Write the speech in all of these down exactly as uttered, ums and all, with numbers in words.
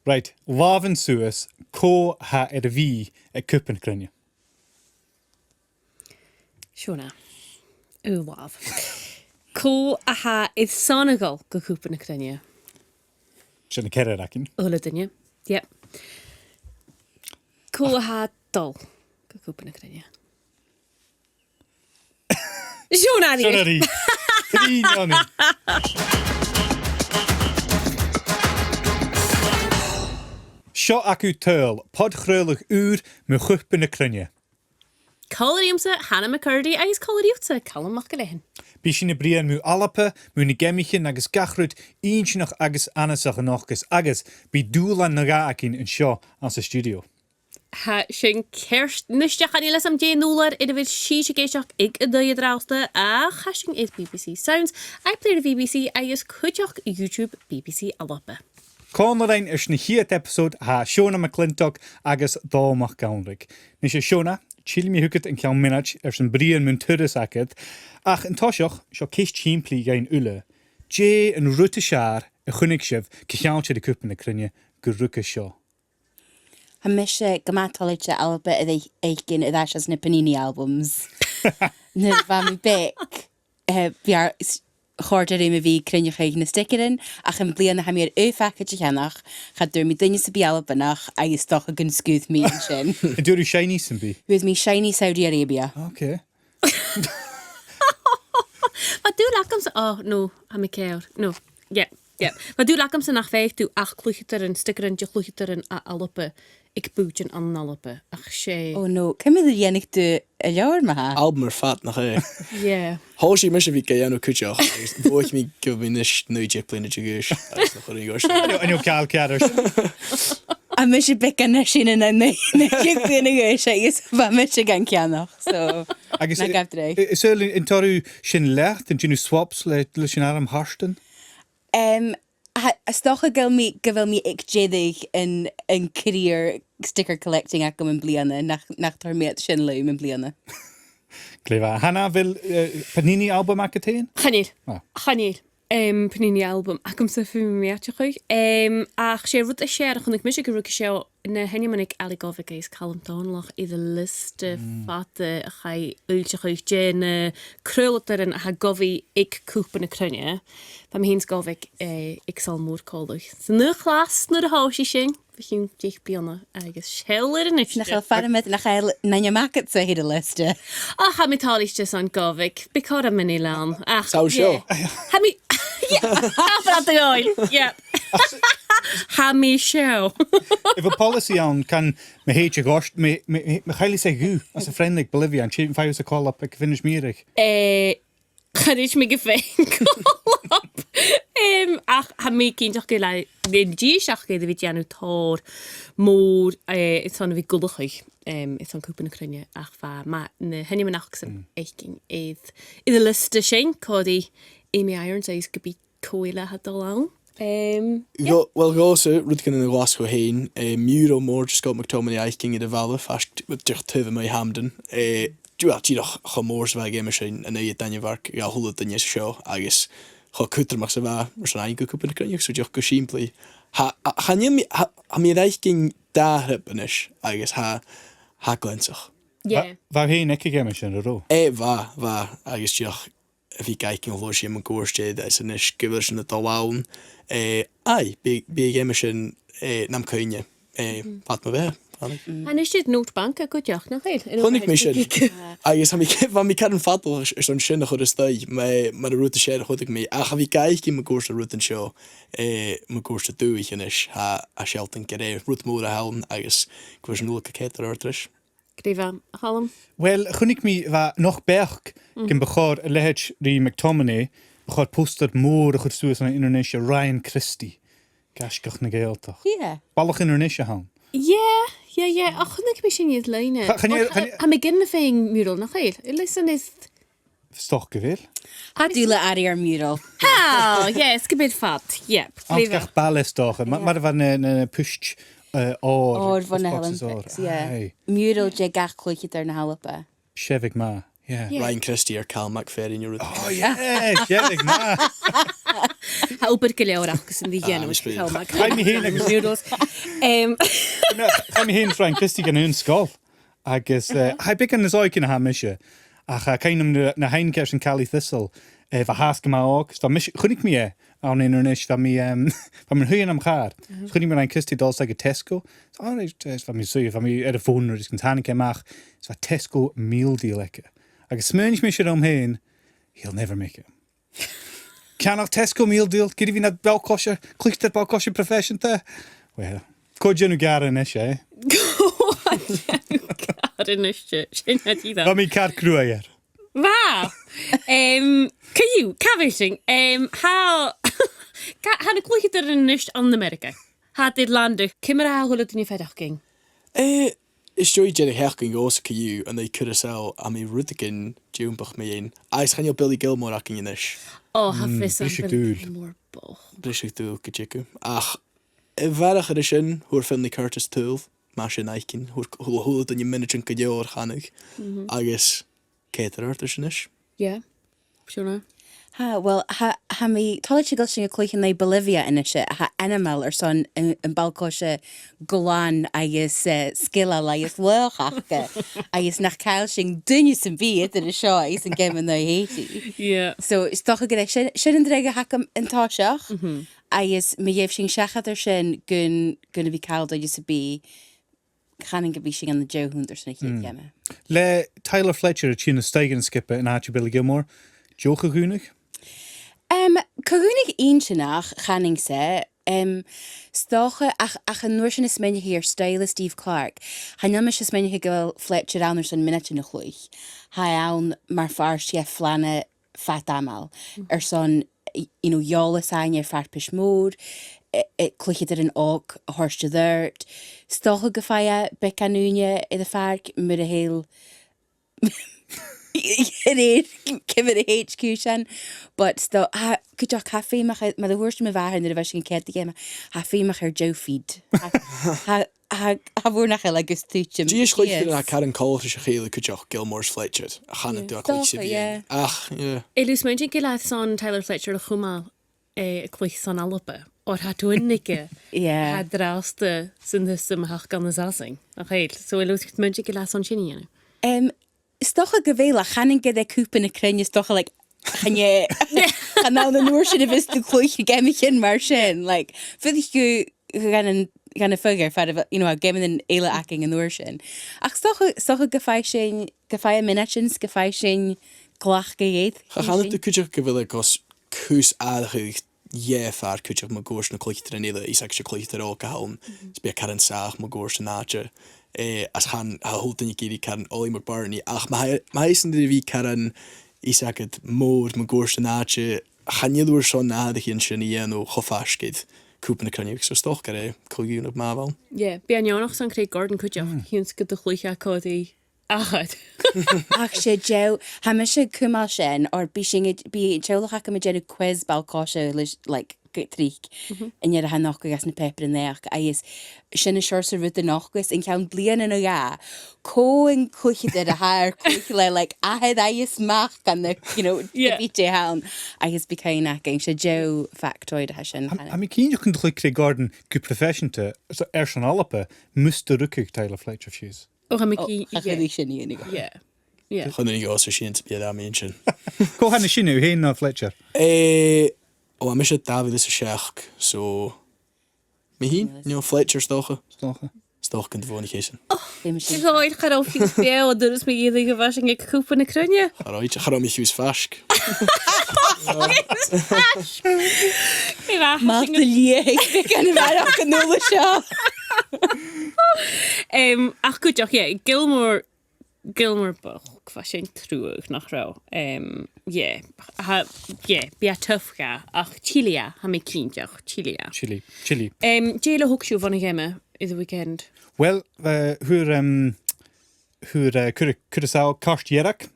Right, làmhan suas, cò tha air a bhith aig Cupa na Cruinne? Seòna. Ò, làmh. Cò a tha airson a dhol gu Cupa na Cruinne? Sin a' cheathramh againn. A h-uile duine. Yep. Cò a tha a' dol gu Cupa na Cruinne? Seòna Ní. Seòna Ní. Trì neoni. Seo agaibh Tuil, pod-chraoladh ùr mu Chupa na Cruinne. Còmhla riumsa, Hannah McCurdy, agus còmhla riutsa, Calum MacIlleathain. Bidh sinn a' bruidhinn mu Alba, mu na geamaichean agus gach rud inntinneach agus annasach a nochdas, agus bidh dùbhlan no dhà againn an seo anns an stiùidio. Tha sin ceart. Nise, chan eil fhios agam dè an ùrlar air a bheil sibhse ag èisteachd aig an taigh an-dràsta, ach tha sinn air B B C Sounds, iPlayer B B C agus cuideachd YouTube B B C Alba. Còmhla rinn airson a' chiad episode tha Seòna MacLintock agus Dòmhnall MacAmhlaigh. Nise, Seòna, till mi thugad an ceann mionaid airson bruidhinn mun turas agad, ach an toiseach, seo ceist shìmplidh dhuinn uile. Dè an rud as fheàrr a chunnaic sibh co-cheangailte ri Cupa na Cruinne gu ruige seo? Tha mise gu math toilichte Alba a bhith fhaicinn air ais anns na Panini albums. Nuair a bha mi beag, eh, bha, s-, chòrd e rium a bhith a' cruinneachadh na stickeran, ach am-bliadhna tha mi air aon phacaid a cheannach, cha d' fhuair mi duine sam bith Albannach, agus 's dòcha gun sguir mi an sin. An d' fhuair thu shiny sam bith? Fhuair mi shiny Saudi Arabia. Ok. Bha dùil agamsa, oh, no, tha mi ceàrr. No, yeah, yeah. Bha dùil agamsa nach fhaigheadh tu ach cluicheadairean, stickeran de chluicheadairean à Alba aig bùithtean ann an Alba, ach 's e. Oh no, ciamar a dhèanadh tu an leabhar ma-thà? Albam air fad, nach e? Yeah. Thòisich mise a bhith ga dhèanamh cuideachd, agus dh'fhaodadh mi gu bheil mi a-nis naoi deug bliadhna a dh'aois, agus nach urrainn dhomh sin. An, an, ceal ceàrr sin. Tha mise beagan nas sine na, na, naoi deug bliadhna a dh'aois, agus bha mise gan ceannach, so. Agus na gabh dragh. I-, i-, is e, an toir thu sin leat, an dèan thu swaps le, leis an arm thairis? Em, tha, 's dòcha gu bheil mi, gu bheil mi aig deireadh an, an career sticker collecting agam am-bliadhna, nach, nach toir mi iad sin leam am-bliadhna. Glè mhath. Hannah, a bheil, eh, Panini album agad fhèin? Chan eil. Ah. Chan eil. Em, Panini album agamsa feumaidh mi aideachadh. Em, ach 's e rud as fheàrr a chunnaic mise gu ruige seo na h-ainmean aig Ailidh Gobhaig agus Calum Dòmhnallach air an liosta fada a chaidh fhoillseachadh de na craoladairean a tha gu bhith aig Cupa na Cruinne. Bha mi fhìn 's Gobhaig, eh, aig Sabhal Mòr còmhla san aon chlas nuair a thòisich sinn. Bha sinn deich bliadhna agus seall air a-nis. Nach eil fada, nach eil an t-ainm agadsa air an liosta. Ach, tha mi toilichte airson Gobhaig. Bidh cothrom an eilein. Ach, tha seo. Yeah. Tha mi, yeah, tha mi seo. Yeah. Tha mi seo. Bheil policy ann, can mi thèid a dh'oidhche, mi, mi, mi, mi chaill 's e dhubh anns a' friendly aig Bolivia, an tèid mi fhathast a' call-up aig finish mìorbhail? Eh, Chan eil mi gu feum call-up. Em, ach tha mi cinnteach gu bheil e, an dithis aca air a bhith a' dèanamh tòrr mòr, eh, airson a bhith a' gabhail, em, airson Cupa na Cruinne, ach bha, ma, na h-ainmean aca-san fhaicinn air, air an liosta sin, còmhla ri Amy Irons agus ge bith cò eile a tha dol ann. Em, yeah. Dhò-, well, dhòmhsa, rudeigin ann an Glaschu fhèin, eh, mural mòr de Scott McTominay fhaicinn air a' bhalla, faisg, dìreach taobh a-muigh Hampden. Eh, dìreach, dìreach cho mòr 's a bha an geama sin an aghaidh Danimarc, dha a h-uile duine seo, agus cho cudromach 's a bha, mar sin, fhaighinn gu Cupa na Cruinne, so dìreach gu sìmplidh. Tha, a, chan eil mi, tha, tha mi air fhaicinn dà thrip a-nis, agus tha, tha e gleansach. Yeah. Bha, bha thu fhèin aig a' gheama sin, an robh? Eh, bha, bha, agus dìreach, a bhith ga fhaicinn o chionn ghoirid mun cuairt air, is a-nis gu bheil sinn a' dol ann. Eh, aye, bidh, bidh an geama sin, eh, nam chuimhne, eh, fad mo bheatha, chanainn. A-nis, 's e nòt banca cuideachd, nach eil? Chunnaic mi sin. Agus tha mi, bha mi caran fadalach airson sin a chur a-staigh, ma, mar an rud as fheàrr a chunnaic mi. Ach a bhith ga fhaicinn mun cuairt air rudan seo, eh, mun cuairt air dùthaich a-nis, tha, tha e a' sealltainn gur e rud mòr a th' ann agus gu bheil sinn uile gu ceudar air ais. Glè mhath, a Chaluim. Well, chunnaic mi, bha, nach beachd gum bu chòir a leithid ri McTominay, bu chòir poster mòr a chur suas ann an Inbhir Nis air Ryan Christie, gaisgeach na Gàidhealtachd. Yeah. Balach Inbhir Nis a th' ann. Yeah, yeah, yeah. Ach chunnaic mi sin air loidhne. Cha-, chan eil, chan eil. Tha mi ag iarraidh faighinn mural, nach eil? Leis an is 'S dòcha gu bheil. Tha dùil agam air mural. Tha, yes, gu bheil fad. Yep. Anns gach baile 's dòcha. Ma-, mar a bha na, na, na puist, eh, òir. Òir bhon na Helen Picks, yeah. Aye. Mural de gach cluicheadair na h-Alba. Seo bhiodh math, yeah. Yeah. Ryan Christie air Cal McFerrin, you know. Oh, yeah, seo bhiodh math. Tha obair gu leòr aca-san ri dhèanamh, a Chaluim. Chaidh mi fhìn agus noodles. Em, no, chaidh mi fhìn is Ryan Christie dhan aon sgoil. Agus, eh, tha e beagan nas òige na tha mise. Ach, eh, cuimhn' agam nuair a thàinig e airson Cali Thistle, eh, bha e fhathast gu math òg. So, bha mise, chunnaic mi e ann an Inbhir Nis, bha mi, em, bha mi a' suidhe nam chàr. So chunnaic mi Ryan Christie a' dol suas gu Tesco. So, all right, eh, so bha mi a' suidhe, bha mi air a' fòn nuair a thàinig e a-mach. So bha Tesco meal deal aige. Agus smaoinich mise rium fhèin, "He'll never make it." Ceannach Tesco meal deal, gu bhith nad bhall-coise, cluicheadair ball-coise proifeiseanta. Well, cò dèanamh gàire a-nis, eh? Cò dèanamh gàire a-nis, sin na dìreach. Bha mi car cruaidh air. Bha! Em, co-dhiù, càit a bheil sinn? Em, tha, ca-, tha na cluicheadairean a-nis ann an Ameireagaidh. Tha iad air làn-duilleag, ciamar a tha a h-uile duine a' faireachdainn? Eh, is dòcha gu bheil e a' seachnadh dhòmhsa co-dhiù, an aghaidh Curaçao, tha mi rudeigin diombach mu dheidhinn. Agus chan eil Billy Gilmour againn a-nis. Ò, tha fios agam. Briseadh-dùil. Billy Gilmour bochd. Briseadh-dùil gu dearbh. Ach, a bharrachd air sin, fhuair Finlay Curtis tadhal, mar sin fhaicinn, fhuair, fhuair a h-uile duine mionaidean gu leòr a chanadh. Agus, ceart air adhart a-nis. Yeah. Siona? Tha, well, tha, tha mi toilichte gu bheil sinn a' cluich an aghaidh Bolivia a-nis, a tha ainmeil airson am, am ball-coise glan agus, eh, sgileil agus laghach aca, agus nach caill sinn duine sam bith eadar an seo agus an geama an aghaidh Haiti. Yeah. So, is dòcha gur e sin, sin an dreach a th' agam an toiseach, agus ma gheibh sinn seachad air sin gun, gun a bhith caill duine sam bith, chanainn gum bi sinn ann an deich mionaidean airson a' chiad gheama. Le Tyler Fletcher a' tighinn a-steach dhan sgioba in àite Billy Gilmour, deagh cho-dhùnadh? Em, co-dhùnadh inntinneach, chanainn-sa, em, 's dòcha, ach, ach an uair sin a' smaoineachadh air stoidhle Steve Clarke, chan eil mise a' smaoineachadh gu bheil Fletcher ann airson mionaidean a chluich. Tha e ann mar phàirt de phlana fad àm, airson, y-, you know, eòlas fhaighinn air farpais mòr, i-, i-, cluicheadairean òg a thoirt air adhart. 'S dòcha gum faigh e beagan ùine air a' phàirc mura h-eil a rèir ciamar a thèid cùisean, but 's dò-, tha, cuideachd tha feum aca, mar a thuirt mo mhàthair nuair a bha sinn a' coimhead a' gheama, tha feum aca air deagh feed. Tha, tha, tha, tha bhur n-aithghearr agus tuiteam. Dithis chluicheadairean a tha caran coltach ris a chèile cuideachd, Gilmour is Fletcher, a chanadh tu a' cluich sam bith. Ach, yeah. A bheil thu a' smaointinn gu bheil e airson Tyler Fletcher a chumail, eh, a' cluich san Alba? Oir tha daoine aige, yeah, tha an-dràsta san t-siostam a th' aca ann an Sasainn, nach eil? So a bheil thu a' smaointinn gu bheil e airson sin a dhèanamh? Em, 's dòcha gu bheil, ach chanainn gur e Cupa na Cruinne, 's dòcha, like, chan e, chan ann an uair sin a bhios tu a' cluich geamaichean mar sin, like, fuirich thu dhan an, dhan a' phàirc far a bheil, you know, geamannan eile againn an uair sin. Ach 's dòcha, 's dòcha gum faigh sinn, gum faigh e mionaidean, 's gum faigh sinn glacadh air. Cha, chanadh tu cuideachd gu bheil e gus cus àrach air dhà phàirt cuideachd mun cuairt na cluicheadairean eile, is e sin cluicheadair òg a th' ann, is bidh e caran sàmhach mun cuairt an àite. Eh, is chan, tha a h-uile duine ag iarraidh caran Ollie McBurnie, ach ma tha, ma tha esan air a bhith caran, is agad, mòr mun cuairt an àite, chan eil thu airson na h-àireamhan sin a dhèanamh cho faisg air Cupa na Cruinne, so 's dòcha gur e co-dhùnadh math a bh' ann. Yeah, bidh e neònach airson Craig Gordon cuideachd, chionn 's gun do chluich e còmhla ri athair. Ach 's e deagh, tha mise a' cumail sin, oir bidh sinn a', bidh an teaghlach agam a' dèanamh quiz ball-coise leis, like, gu tric, an deireadh a tha nochdadh anns na pàipearan-naidheachd, agus sin an seòrsa rud a nochdas an ceann bliadhna no dhà, cò an cluicheadair a tha air cluich le, like, athair agus mac ann an, you know, yeah, bidh e ann, agus bidh cuimhne againn, 's e deagh factoid a tha sin. Tha, tha mi cinnteach gun do chluich Craig Gordon gu proifeiseanta, so, airson Alba, mus do rugadh Tyler Fletcher fiù 's. Ò, tha mi cinnteach. Ò, cha chuireadh sin iongnadh. Yeah. Yeah. Chan iongnadh dhòmhsa sin, bidh e a' dèanamh sin. Cò tha nas sine, thu fhèin no Fletcher? Eh, ò, tha mise dà mhìle 's a seachd, so mi fhìn, no Fletcher 's dòcha. 'S dòcha. 'S dòcha gun do bhuannaich esan. Ò, bidh mi sin. Ò, cha robh fios, bha mi an dùil, is mi dhìreach a bha sin aig Cupa na Cruinne. Cha robh, cha robh mi fiù 's faisg. Math do leithid, bidh e gu math faisg an uair seo. Em, ach cuideachd, yeah, Gilmour, Gilmour bochd, bha sin truagh, nach robh? Em, yeah, tha, yeah, bidh e tough dha, ach tillidh e, tha mi cinnteach, tillidh e. Tillidh, tillidh. Em, dè eile a thog sibh bhon a' gheama air a' weekend? Well, eh, fhuair, em, fhuair, eh, Cura-, Curaçao cairt dhearg.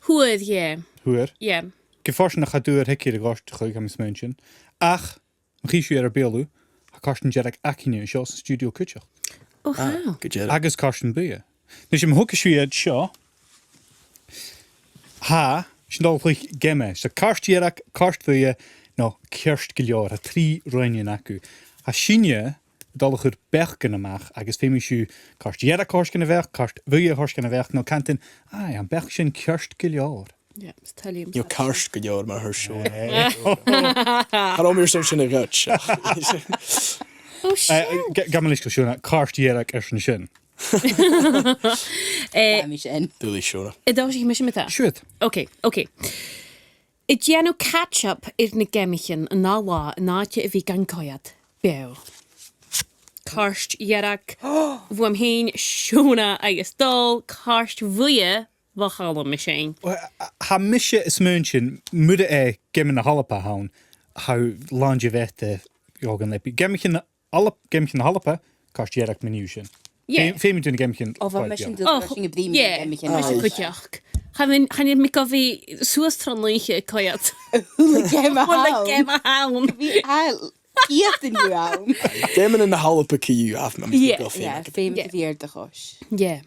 Fhuair, yeah. Fhuair. Yeah. Gu fortanach cha d' fhuair Hickey air a' ghort a-chaoidh, tha mi a' smaointinn. Ach, ma chì sibh air ur beulaibh, tha cairtean dearg againne an seo san stiùidio cuideachd. Ò, tha. Ah, gu dearbh. Agus cairtean buidhe. A-nis, ma thogras sibh iad seo, tha sinn a' dol a chluich geama. So cairt dhearg, cairt buidhe, no ceart gu leòr. Tha trì roghainnean agaibh. Tha sinne a' dol a chur beachdan a-mach agus feumaidh sibh cairt dhearg a thoirt dhan a' bheachd, cairt bhuidhe a thoirt dhan a' bheachd, no cantainn, aidh, am beachd sin ceart gu leòr. Yeah, it's totally... Neo impressive. Cairt gu leòr mar a thuirt Seòna. Eh. Tha mi airson sin a ghoid. Oh, shit. Eh, ga-, gabh mo leisgeul, Seòna, cairt dhearg airson sin. Eh, Dà mhí sin. Duilich, Seòna. An dòchas mise mu tha? Siuthad. Okay, okay. A' dèanamh catch-up air na geamaichean an ath latha an àite a bhith gan coimhead. Beò. Cairt dhearg bhuam fhìn, Seòna agus Dòmhnall, cairt bhuidhe bho Chaluim is sinn. Well, a, a, tha mise a' smaointinn, mura e Geamannan na h-Alba a th' ann, tha làn de bheatha a' dol gan leabaidh. Geamaichean na h-Alb-, Geamaichean na h-Alba, cairt dhearg mun dhiubh sin. Yeah. Feumaidh, feumaidh tu na geamaichean a chur beò. Oh, bha mise an dùil gun robh sinn a' bruidhinn mu na geamaichean. Mise cuideachd. Chan eil, chan eil mi gu bhith suas tron oidhche a' coimhead a h-uile geama a th' ann. A h-uile geama a th' ann. Bha, a, iad an-diugh ann. Geamannan na h-Alba co-dhiù, tha mi, yeah, feumaidh, yeah, feumaidh tu bhith air do chois. Yeah.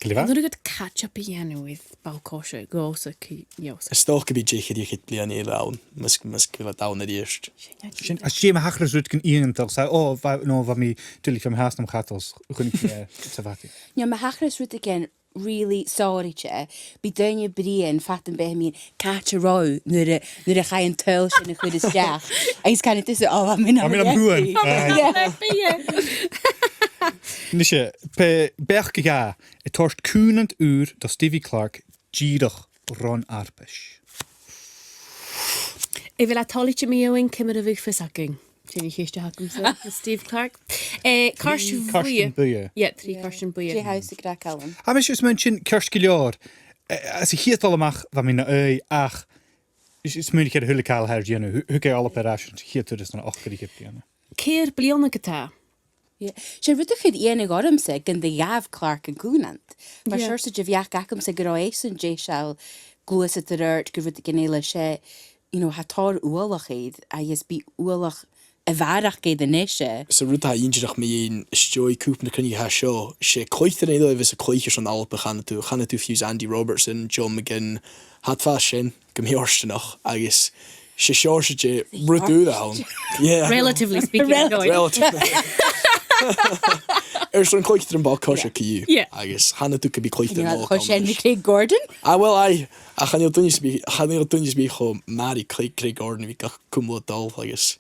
Glè mhath. An urrainn dhut catch-up a dhèanamh air ball-coise dhòmhsa co-dhiù? Is dòcha gum bi deich air fhichead bliadhna eile ann, mus, mus gu bheil iad ann a-rithist. Sin, is dè ma thachras rudeigin iongantach, 's e, o, bha, no, bha mi duilich, bha mi fhathast nam chadal, chunnaic mi e sa mhadainn. No, ma thachras rudeigin really sònraichte, bidh daoine a' bruidhinn fad am bi mi, càit an robh thu nuair a, nuair a chaidh an t-saoghal sin a chur a-steach. Agus canaidh tusa, o, bha mi nam shuain. Bha mi nam shuain. Aye. Yeah. Nise, b' e beachd a dhà, a' toirt cùmhnant ùr do Stevie Clarke dìreach ron fharpais. A bheil e toilichte mu dheidhinn ciamar a bhiodh fios againn? Sin a' cheist a th' agamsa, Steve Clarke. Eh, cairt bhuidhe. Trì cairtean buidhe. Yeah, trì cairtean buidhe. Dè tha thusa ag ràdh, Calum? Tha mise a' smaointinn ceart gu leòr. Eh, anns a' chiad dol a-mach bha mi na aghaidh, ach is, is smaoinich air a h-uile càil a tha air dèanamh, thu-, thug e Alba air ais anns a' chiad turas ann an ochd air fhichead bliadhna. Ceithir bliadhna ge-tà. Yeah. 'S e rud a chuir iongnadh ormsa gun do ghabh Clarke an cùmhnant. Mar, yeah, seòrsa de bheachd agamsa gun robh esan deiseil gluasad air adhart gu rudeigin eile, 's e, you know, tha tòrr uallach air, agus bidh uallach a bharrachd air a-nise. 'S e rud a tha inntinneach mu dheidhinn, às dèidh cùpla de na cruinneachaidhean seo, 's e cluicheadairean eile a bhios a' cluich airson Alba, chanadh tu, chanadh tu fiù 's Andy Robertson, Joe McGinn, tha iad a' fàs sin gu mì-fhortanach, agus 's e seòrsa de rud ùr a th' ann. Yeah. Relatively speaking, rel-, no, I know. Relatively. Airson cluicheadairean ball-coise co-dhiù. Yeah. Agus chanadh tu gum bi cluicheadairean... Chan eil e cho sean ri Craig Gordon? Ah, well, aye. Ach chan eil duine sam bith, chan eil duine sam bith cho math ri Craig, Craig Gordon a bhith ga cumail a' dol agus,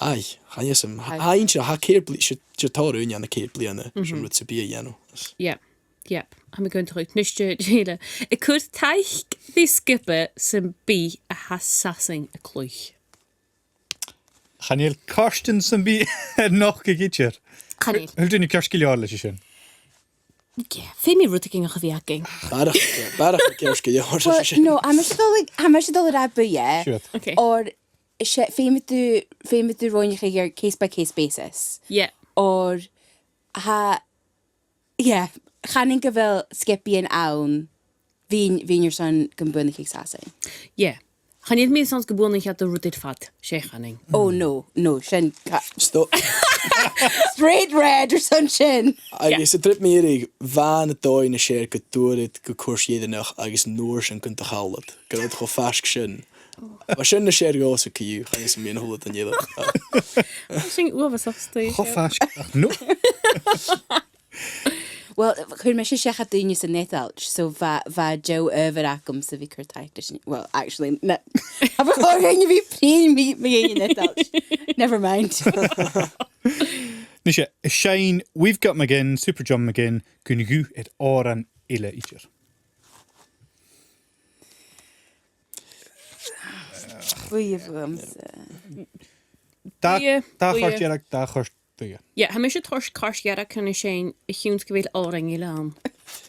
aye, chan eil fhios agam. Aye. Tha e inntinneach, tha ceithir bli-, 's e, 's e tòrr ùine ann an ceithir bliadhna, sin rud sam bith a dhèanamh. Yeah. Yep, tha mi gun do chuid. Nise, Sheila, a' cur taic ri sgioba sam bith a tha Sasainn a' cluich. Chan eil cairtean sam bith air nochdadh idir. Chan eil. A bheil duine ceart gu leòr leis a sin? Yeah, feumaidh rudeigin a bhith againn. Barrachd, barrachd ceart gu leòr leis a sin. Well, no, tha mise a' dol a, tha mise a' dol a ràdh buidhe. Siuthad. Okay. Oir 's e, feumaidh tu, feumaidh tu roghnachadh air case by case basis. Yeah. Oir tha Yeah, chanainn gu bheil sgiobaidhean ann, bhithinn, bhithinn airson gum buannaicheadh Sasainn. Yeah. Chan eil mi airson gum buannaicheadh iad rud air fad, 's e chanainn. Oh, no, no, sin ca-, stop. Straight red airson sin. Agus an trip mu dheireadh, bha na dòighean as fheàrr gu d' fhuair iad gu cùrsa dheireannach agus an uair sin gun do chaill iad. Gu robh iad cho faisg sin. Bha sin nas fheàrr dhòmhsa co-dhiù, chan eil fhios agam mu a h-uile duine eile. Tha sin uabhasach stuth. Cho faisg, ach no. Well, chuir mise seachad daoine san Eadailt, so bha, bha deagh adhbhar agamsa bhith a' cur taic ris an, well, actually, na, tha mi a' faireachdainn a bhith a' bruidhinn mu, mu dheidhinn an Eadailt. Never mind. Nise, seinn We've Got McGinn, Super John McGinn, gun ghuth air òran eile idir. Buidhe bhuamsa. Dà, buidhe, dà buidhe. Chairt dhearg, dà chairt buidhe. Yeah, tha mise a' toirt cairt dhearg chun an sin a chionn 's gu bheil òrain eile ann.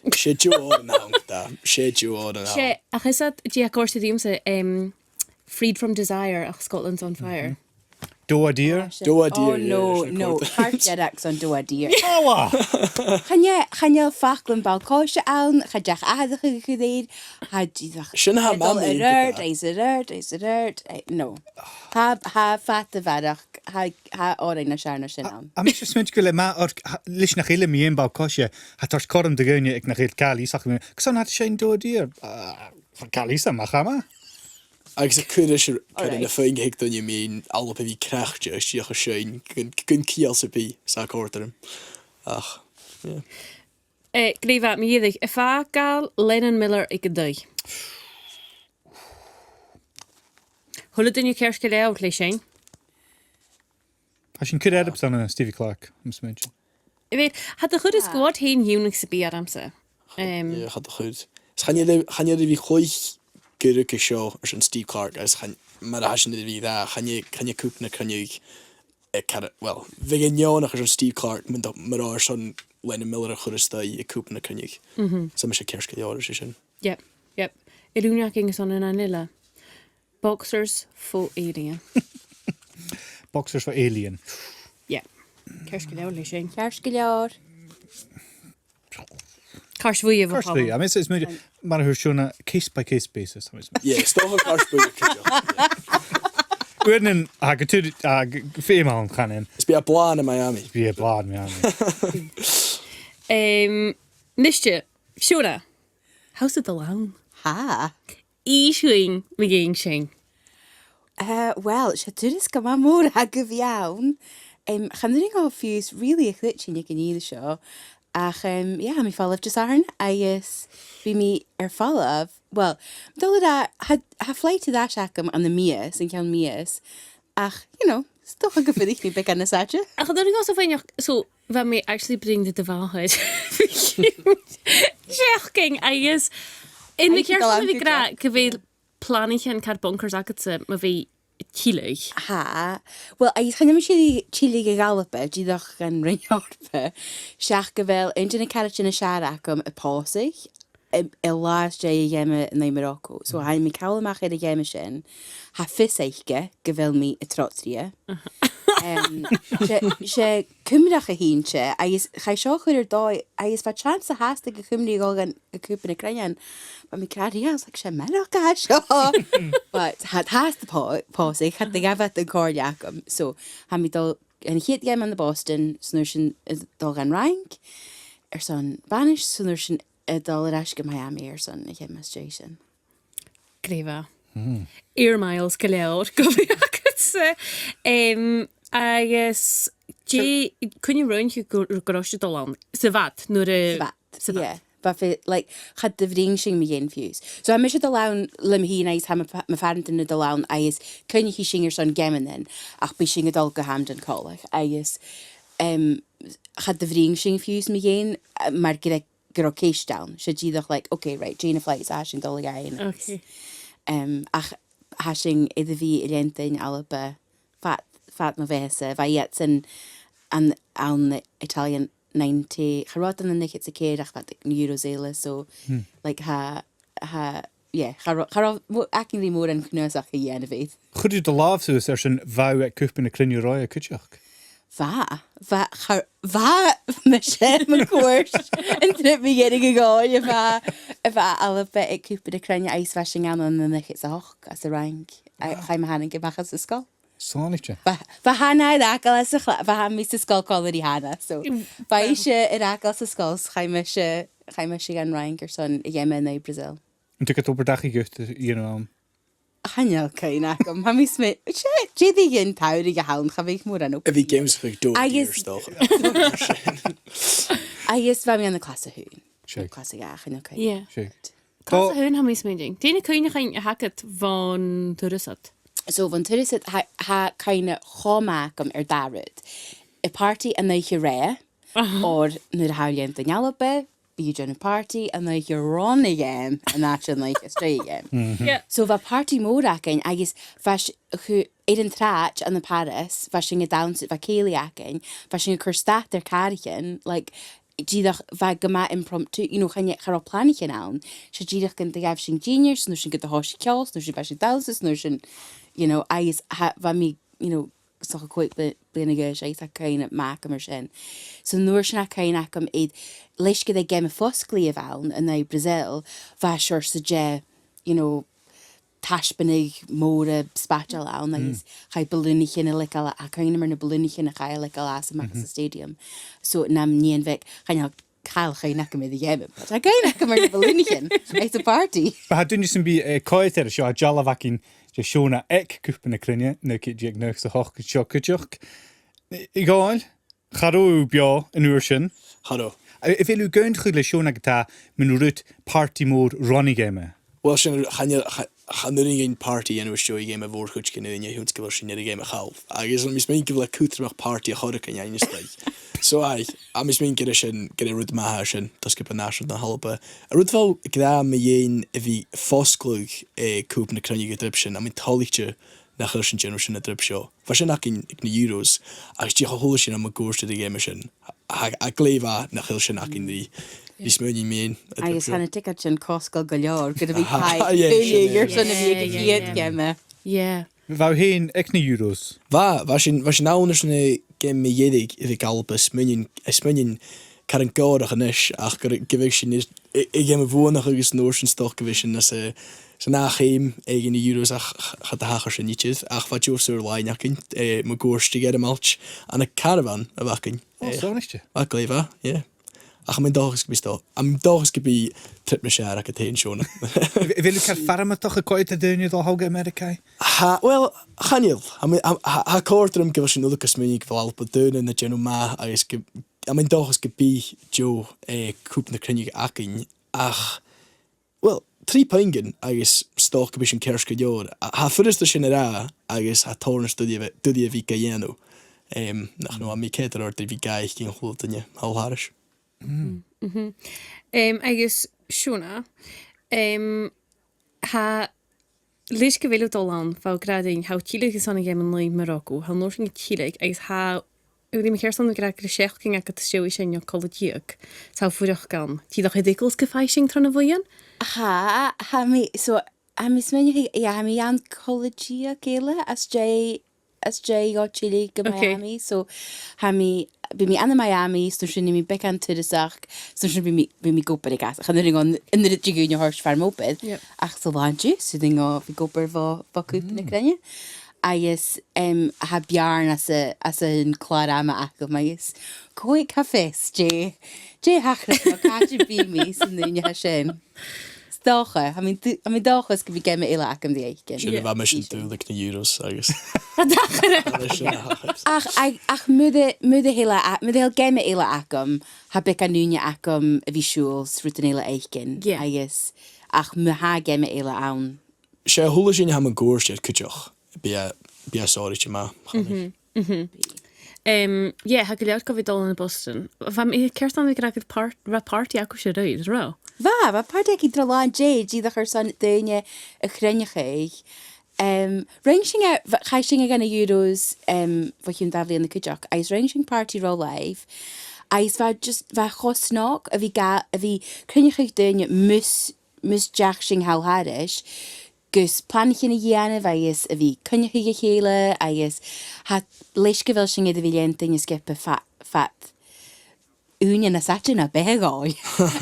'S e deagh òran a th' ann, dà. 'S e deagh òran a th' ann. 'S e, ach is iad, dè tha còrdadh riumsa, em, Freed from Desire ach Scotland's on Fire. Mhm. Doe a Deer? Oh, shit. Doe a Deer, oh, yeah, no, sin no. Cairt dhearg airson Doe a Deer. Awa! Chan e, chan eil faclan ball-coise ann, cha deach atharrachadh a chur air, tha dìreach... Sin tha mamaidh air adhart, is air adhart, is air adhart, eh, no. Tha, tha fada a bharrachd, tha, tha òrain nas fheàrr na sin ann. Tha mise a' smaointinn gu bheil e math oir, tha, leis nach eil mi am ball-coise, tha e a' toirt cothrom do dhaoine aig nach eil càil iasachd, carson a tha sibh a' seinn Doe a Deer? Ah, càil iasachd, ma-thà. Agus a' cur ris, cur ris na fhuair daoine mu Alba a bhith craicte, is dòcha sin, gun, gun ciall sam bith, 's e a' còrdadh rium. Ach, yeah. Eh, glè mhath, mi dhìreach, am faigheadh Lennon Miller aig an taigh? A h-uile duine ceart gu leòr leis sin. Tha sin cur earbsa ann an Stevie Clarke, mus smaoinich. A bheil, tha do chuid is Ah. gabhail fhèin dhiùnach sa bhith ormsa. Em, Yeah, tha do chuid. Is chan eil, chan eil a bhith a' cluich gu ruige seo airson Steve Clarke, is chan, mar a tha sinn air a bhith ag ràdh, chan e, chan e Cúpa na Cruinne, eh, cara, well, bhiodh e neònach airson Steve Clarke, mar do, mar airson Lennon Miller a chur a-staigh aig Cúpa na Cruinne. Mhm. Tha mise ceart gu leòr air sin. Yep, yep. An e ùine againn airson an aon eile? Boxers fo Alien. Boxers fo Alien. Yeah. Ceart gu leòr leis sin. Ceart gu leòr. Ceart bhuidhe, Ceart bhuidhe. I mean, it's, it's, mar a thuirt Shona, case by case basis. I mean, it's Yeah, 's dòcha ceart bhuidhe cuideachd. Uaireannan, tha gu tur, tha gu, feum ann, chan eil. Is bidh e blàth ann am Miami. Bidh e blàth ann am Miami. Em, nise, Shona, tha thusa a' dol ann. Tha. Innis dhuinn mu dheidhinn sin. Eh, well, 's e turas gu math mòr a th' agaibh ann. Em, chan urrainn dhomh fiù 's really a chluinntinn aig an ìre seo. Ach, em, yeah, tha mi a' falbh Disathairne agus bidh mi air falbh. Well, dol air a, tha, tha flight air ais agam ann am mìos, an ceann mìos. Ach, you know, 's dòcha gum fuirich mi beagan nas fhaide. Ach an urrainn dhomhsa faighneachd, so, bha mi actually a' bruidhinn ri do mhàthair. Seachdain agus, an e ceart gu bheil planaichean car bonkers agadsa mu bhith a' tilleadh? Tha. Well, agus chan eil mise a' tilleadh gu Alba, dìreach gun Roinn Eòrpa. Seach gu bheil aon de na caraidean as fheàrr agam a' pòsadh, i, i latha às dèidh a' gheama an aghaidh Morocco. So, tha mi a' call a-mach air a' gheama sin, tha fios aice gu bheil mi a' trod rithe. Em, 's e, 's e Cuimreach a th' innte, agus chaidh seo a chur air dòigh, agus bha teans fhathast aig a' Chuimrigh a dhol gu, gu Cupa na Cruinne, bha mi ag ràdh riamh, I was like, 's e Meiriceá a tha seo. But tha, tha fhathast a' pò-, pòsadh, cha do ghabh iad an comhairle agam. So, tha mi a' dol dhan a' chiad gheama ann am Boston, 's an uair sin a' dol dhan Fhraing airson banais, 's an uair sin a' dol air ais gu Miami airson a' gheama às dèidh sin. Glè mhath. Mm. Air miles gu leòr gu bhith agadsa. Em, agus dè, cuin a rinn thu gu, gu robh sibh a' dol ann? Sa bhad, nuair a... Sa bhad, sa bhad. Yeah. Bha fi-, like, cha do bhruidhinn sinn mu dheidhinn fiù 's. So, tha mise a' dol ann leam fhìn agus tha mo pa-, mo phàrantan a' dol ann agus cuimhnichidh sinn airson geamannan, ach bidh sinn a' dol gu Hampden còmhla. Agus, em, cha do bhruidhinn sinn fiù 's mu dheidhinn, eh, mar gur e gu robh ceist ann. 'S e dìreach, like, okay, right, dè na flights a tha sinn a' dol a dh'fhaighinn? Okay. Em, ach tha sinn air a bhith a' leantainn Alba fad, fad mo bheatha-sa. Bha iadsan ann, ann an Italian ninety, cha robh iad ann an naochad 's a ceithir ach bha iad aig na Euros eile, so, like, tha, tha, yeah, cha robh, cha robh mo-, againn ri mòran cnuasachd a dhèanamh air. Chuir thu do làmh suas airson bha thu aig Cupa na Cruinne ro fhada cuideachd? Bha, bha, cha-, bha mise mun cuairt an trip mu dheireadh a ghabhail, a bha, a bha Alba aig Cupa na Cruinne agus bha sinn ann an naochad 's a h-ochd anns an Fhraing. A, chaidh mo sheanair a-mach às an sgoil. Sònraichte. Bha, bha Hannah air fhàgail às a' chla-, bha mi sa sgoil còmhla ri Hannah, so bha ise air fhàgail san sgoil, 's chaidh mise, chaidh mise dhan Fhraing airson a' gheama an aghaidh Brazil. An tuig iad obair dachaigh dhut, you know, um, Chan eil cuimhne agam. Tha mi a' smai-, 's e, dè an t-samhradh a th' ann, cha bhiodh mòran obair. A bhith ag ionnsachadh dòigh agus, agus bha mi ann an clas a h-aon. Seadh. Clas a dhà, chan eil cuimhne. Yeah. Seadh. Clas a h-aon, tha mi a' smaoineachadh. Dè na cuimhneachain a th' agad bhon turas ud? So, bhon turas ud, tha, tha cuimhne cho math agam air dà rud. A' pàrtaidh an oidhche roimhe, oir nuair a tha thu a' leantainn Alba, bidh thu a' dèanamh pàrtaidh an oidhche ron a' gheama, an àite an oidhche às dèidh a' gheama. Yeah. So bha pàrtaidh mòr againn agus bha s-, chu, air an t-sràid ann am Paris, bha sinn a' dannsa, bha cèilidh againn, bha sinn a' cur stad air càraichean, like, dìreach bha e gu math impromptu, you know, chan e, cha robh planaichean ann, 's e dìreach gun do ghabh sinn dìnnear, 's an uair sin gun do thòisich ceòl, 's an uair sin bha sinn a' dannsa, 's an uair sin, you know, agus tha, bha mi, you know, 's dòcha còig bli-, bliadhna a dh'aois agus tha cuimhne math agam air sin. So an uair sin tha cuimhne agam air, leis gur e geama fosglaidh a bh' ann an aghaidh Brazil, bha seòrsa de, you know, taisbeanadh mòra spaideil ann agus chaidh balùnaichean a leigeil, tha cuimhne agam air na balùnaichean a chaidh a leigeil às a-mach às an stadium. So nam nighean bheag, chan eil Chan eil cuimhne agam air a' gheama, but tha cuimhne agam air na balùnaichean aig a' phàrtaidh. Bha, tha daoine sam bith, eh, a' coimhead air seo, tha dealbh againn de Shona aig Cupa na Cruinne, naoi ceud deug naochad 's a h-ochd seo cuideachd. A Dhòmhnaill, cha robh thu beò an uair sin. Cha robh. A, a bheil thu ag aontachadh le Shona gu bheil, mun rud, pàrtaidh mòr ron a' gheama? Uill, sin, chan eil, cha-, chan urrainn dhuinn pàrtaidh a dhèanamh às dèidh geama mhòr cuideigin, a' chiad uair a bha sinn air a' gheama thall. Agus tha mi a' smaoineachadh gu bheil e cudromach pàrtaidh a chur aig an aon àm, like. So, aye, tha mi a' smaoineachadh gur e sin, gur e rud math a tha sin, do sgioba nàiseanta na h-Alba. An rud a bha thu ag ràdh mu dheidhinn a bhith a' fosgladh, eh, Cupa na Cruinne an trip sin, tha mi toilichte nach eil sinn a' dèanamh sin an trip seo. Bha sin againn aig na Euros, agus dìreach a h-uile sìon a tha mun cuairt air a' gheama sin. Tha, tha e glè mhath nach eil sin againn ri, ri smaoineachadh mu dheidhinn an trip seo. Agus tha na ticeadan sin cosgail gu leòr, gu bhith a' faighinn, yeah, sin e, airson a bhith aig a' chiad gheama. Yeah. Bha thu fhèin aig na Euros? Bha, bha sinn, bha sinn ann airson a' gheama mu dheireadh aig Alba, is smaoinich, is smaoinich car an gòrach a-nis, ach gur, gu bheil sinn air, a, a' gheama bhuannachadh agus an uair sin 's dòcha gu bheil sinn anns a', san ath cheum aig na Euros, ach ch-, cha do thachair sin idir, ach bha deagh shaor-làithean againn, eh, mun cuairt air a' Ghearmailt, ann an caravan a bh' againn. Ò, eh, sònraichte. Bha e glè mhath, yeah. Ach tha mi an dòchas gum bi stò-, tha mi an dòchas gum bi trip nas fheàrr agad fhèin, Shona. A bheil, a bheil thu car farmadach a' coimhead air daoine a' dol a thogail Ameireagaidh? Tha, uill, chan eil. Tha mi, tha, tha, tha e a' còrdadh rium gu bheil sinn uile a' smaoineachadh gu bheil Alba daonnan a' dèanamh math agus gu, tha mi an dòchas gum bi deagh, eh, Cupa na Cruinne againn, ach, uill, trì puingean agus 's dòcha gum bi sinn ceart gu leòr. Tha, tha e furasta sin a ràdh agus tha e tòrr nas duilghe, duilghe a bhith ga dhèanamh. Em, nach, no, tha mi a' coimhead air adhart ri bhith ga fhaicinn a h-uile duine thall thairis. Mm. Mhm. Em, agus Shona, em, tha, leis gu bheil thu a' dol ann, bha thu ag ràdh rinn, tha thu a' tilleadh airson a' gheama an aghaidh Morocco, tha thu an uair sin a' tilleadh, agus tha, a bheil mi ceart ann a ràdh gur e seachdain agad às dèidh sin no cola-deug, tha thu a' fuireach ann. Dìreach air eagal 's gum faigh sinn tron a' bhuidheann? Tha, tha mi, so, tha mi a' smaoineachadh, yeah, tha mi ann cola-deug eile às dèidh às dèidh dhomh tilleadh gu Miami, so tha mi, bidh mi ann am Miami, so sin, nì mi beagan turasachd, so sin bidh mi, bidh mi ag obair aig às, chan urrainn dhomh an, an rud a dh'fheumas mi a thoirt far m' obair. Yep. Ach san latha an-diugh, 's urrainn dhomh a bhith ag obair bho, bho Cupa na Cruinne. Agus, em, tha beàrn às a, às an clàr-ama agam agus cò aig tha fios, dè, dè thachras no càit am bi mi san ùine sin. 'S dòcha, tha mi an dù-, tha mi an dòchas gum bi geama eile agam ri fhaicinn. Sin a bha mise an dùil aig na Euros agus. Tha sin a thachras. Ach, ach, ach mura, mura h-eil a-, mura h-eil geama eile agam, tha beagan ùine agam a bhith a' siubhal 's rudan eile fhaicinn. Yeah. Agus, ach ma tha geama eile ann. 'S e a h-uile sìon a tha mun cuairt air cuideachd, bidh e, bidh e sònraichte math, chanainn. Mhm. Mhm. Em, yeah, tha gu leòr gu bhith a' dol ann am Boston. Bha mi ceart ann a ràdh gur pàrt-, bha pàrtaidh agaibhse an-raoir, an robh? Bha, bha pàrtaidh againn tron latha an-dè, dìreach airson daoine a chruinneachadh. Em, rinn sinn e, bha, chaidh sinn a dh'fhaighinn Euros, em, bho chionn dà bhliadhna cuideachd, agus rinn sinn pàrtaidh ro làimh, agus bha just, bha e cho snog a bhith ga-, a bhith a' cruinneachadh daoine mus mus deach sinn thall thairis, gus planaichean a dhèanamh agus a bhith a' coinneachadh a chèile agus tha, leis gu bheil sinn air a bhith a' leantainn an sgioba fa-, fad ùine nas fhaide na beatha dhomh.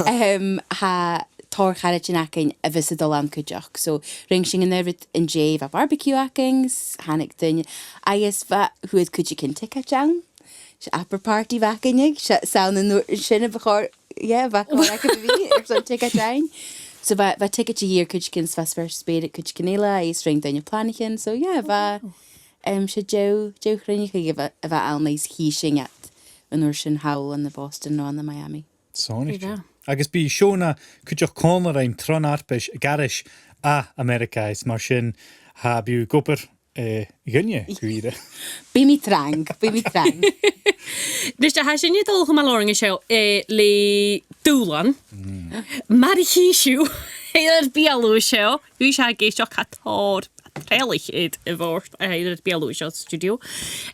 Em, tha tòrr charaidean againn a bhios a' dol ann cuideachd. So, rinn sinn an aon rud an-dè, bha barbecue againn, 's thàinig daoine, agus bha, fhuair cuideigin ticket ann. 'S e abair pàrtaidh a bh' againne, 's e, 's ann an uair sin a bu chòir, yeah, bu chòir agam a bhith airson ticket fhaighinn. So bha, bha ticket a dhìth air cuideigin 's bha spèis, spèis air cuideigin eile, agus rinn daoine planaichean. So yeah, bha, em, 's e deagh, deagh chruinneachadh a bha, a bha ann agus chì sinn iad an uair sin thall ann am Boston no ann am Miami. Sònraichte. Agus bidh Shona cuideachd còmhla rinn tron fharpais gu h-àraid à Ameireagaidh, is mar sin, tha, bidh thu ag obair eh, dhuinne, gu ìre. Bidh mi trang, bidh mi trang. Nis, tha sinne a' dol a chumail oirnn an seo, eh, le dùbhlan. Mm. Mar a chì sibh, air ar beulaibh an seo, bidh sibh ag èisteachd, tha tòrr trealaich air a' bhòrd, eh, air ar beulaibh an seo san stiùidio.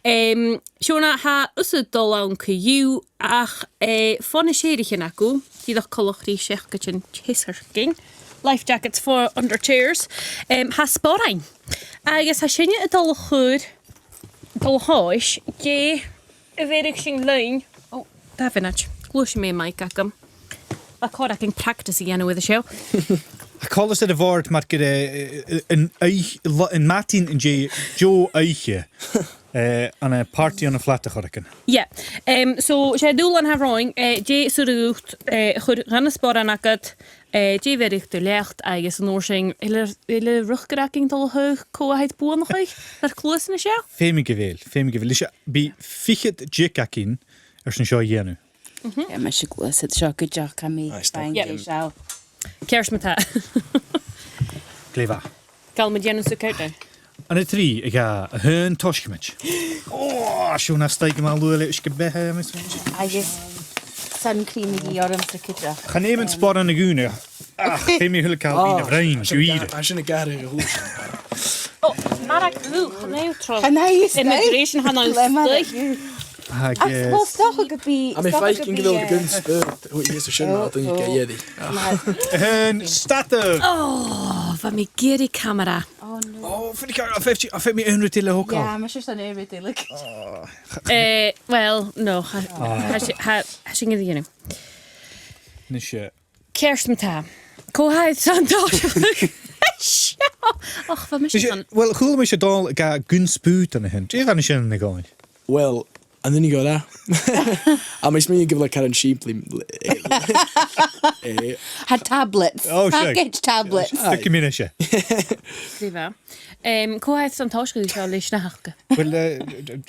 Em, Shona, tha thusa a' dol ann co-dhiù, ach, eh, fon a' sèithrichean agaibh, dìreach coltach ri seacaid an t-seacaid. Life jackets for under chairs. Em, tha sporan. Agus tha sinne a' dol a chur, dol a thomhas, dè a bheireadh sinn leinn. Ò, dà mhionaid. Gluaisidh mi am mic agam. Bha còir againn practice a dhèanamh air a seo. Tha coltas air a' bhòrd mar gur e, eh, eh, an oidh-, lo-, an madainn an-dè, deagh oidhche. Eh, ann am pàrtaidh ann am flat air choreigin. Yeah. Em, so, 's e dùbhlan a th' romhainn, eh, dè as urrainn dhut, eh, a chur dha na sporan agad, eh, dè bheireadh tu leat agus an uair sin, a bheil, a bheil riochdachadh againn a' dol a thaghadh cò tha a' buannachadh? Nar cluasan an seo? Feumaidh gu bheil, feumaidh gu bheil. Leis a bhith fichead diog againn airson seo a dhèanamh. Mhm. Tha mise a' gluasad seo cuideachd, tha mi Aye, stop. Fine, yeah, seo. Ceart ma-thà. Glè mhath. Gabhail mi dèanamh sucairt e. Ann an trì, a dhà, a h-aon, tòisichidh mi. Ò, seo na staig ma luaile is gu beatha, Miss Winchie. Agus sun cream a dhìth ormsa cuideachd. Chan fheum mi sporan a dhùnadh. Ach, feumaidh mi a h-uile càil a bhith na bhroinn, gu ìre. Tha sin a' gàire a dhùisg. Ò, marag dhubh, chan eil tro. Chan eil is immigration, chan eil le marag dhubh. Ach, eh, 's dòcha gum bi, 's dòcha gum bi, eh, gun spùt. Ò, yes, sin, oh, oh. An stad. Ò, bha mi ag iarraidh camara. Oh, no. Ò, feumaidh mi, ò, feumaidh mi, ò, feumaidh mi aon rud eile a thogail. Yeah, mise airson aon rud eile. Eh, well, no, tha, tha si-, tha, tha sin ga dhèanamh. Nise. Ceart ma-thà. Cò tha airson tòiseachadh? Seo. Och, bha mise airson. Well, chuala mise dol gu gun spùt an sin. Dè bha sin a' gabhail? Well, an uair sin gu robh. Tha mi a' smaoineachadh gu bheil e caran sìmplidh. Eh. Tha tablets. Oh, sure. Package tablets. Aye. Stick 'm in ise. Glè mhath. Em, cò tha airson tòiseachadh seo leis na th' aca? Well, eh,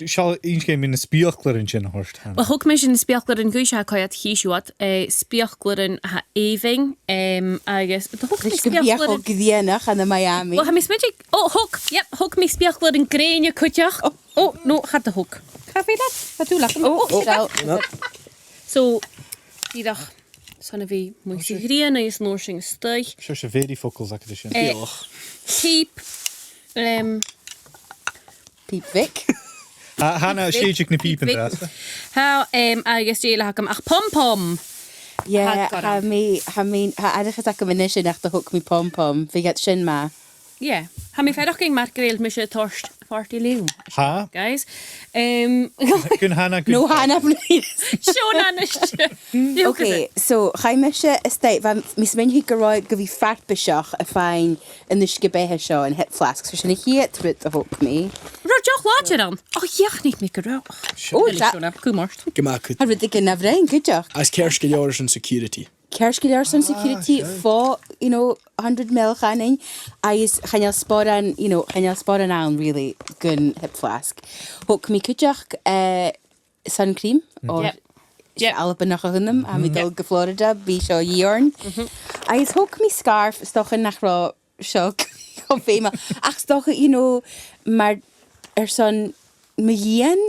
seo, inns dhuinn na speuclairean sin a th' ann. Well, thog mise na speuclairean dhuibhse, tha cuimhne agad, chì sibh iad, eh, speuclairean a tha èibhinn, em, agus, do thog mi speuclairean. Leis gum biodh e cho grianach ann am Miami. Well, tha mi a' smaoineachadh, ò, thog, yep, thog mi speuclairean grèine cuideachd. Oh. Ò, no, cha do thog. Cà bheil iad? Tha dùil agam. Ò, ò, seo. No. So, dìreach, 's ann a bhith mu thrì ghrian agus an uair sin a-staigh. Seo, seo, very focals agad sin. Eh, píp, em, Píp Mhic. Tha, tha na, píp Mhic, sèideadh na píp an-dràsta. Tha, em, agus dè eile a th' agam ach pom-pom. Yeah, tha mi, tha mi, tha aithreachas agam a-nis nach do thog mi pom-pom. Bhiodh iad sin math. Yeah. Tha mi a' faireachdainn mar gu bheil mise a' toirt pàrtaidh leam. Tha. Guys. Em, gun hana, gun... No hana, please. Seo na nise. Okay, so, chaidh mise a-staigh, bha mi a' smaoineachadh gun robh, gum biodh farpaiseach a' faighinn an uisge-beatha seo, an hip flask. So sin a' chiad rud a thog mi. Robh deoch làidir ann? Och, dhìochuimhnich mi gu robh. Ò, tha. Cùm ort. Gu math, cùm. Tha rudeigin na bhroinn cuideachd. Is ceart gu leòr airson security. Ceart gu leòr airson security, fo, you know, hundred mil chanainn, agus chan eil sporan, you know, chan eil sporan ann, really, gun hip flask. Thog mi cuideachd, eh, sun cream, or... Yep. Yep. Albannach a th' annam, tha mi a' dol gu Florida, bidh seo a dhìth oirnn. Agus thog mi scarf, 's dòcha nach robh seo cho feumail. Ach 's dòcha, you know, mar airson mo dhìon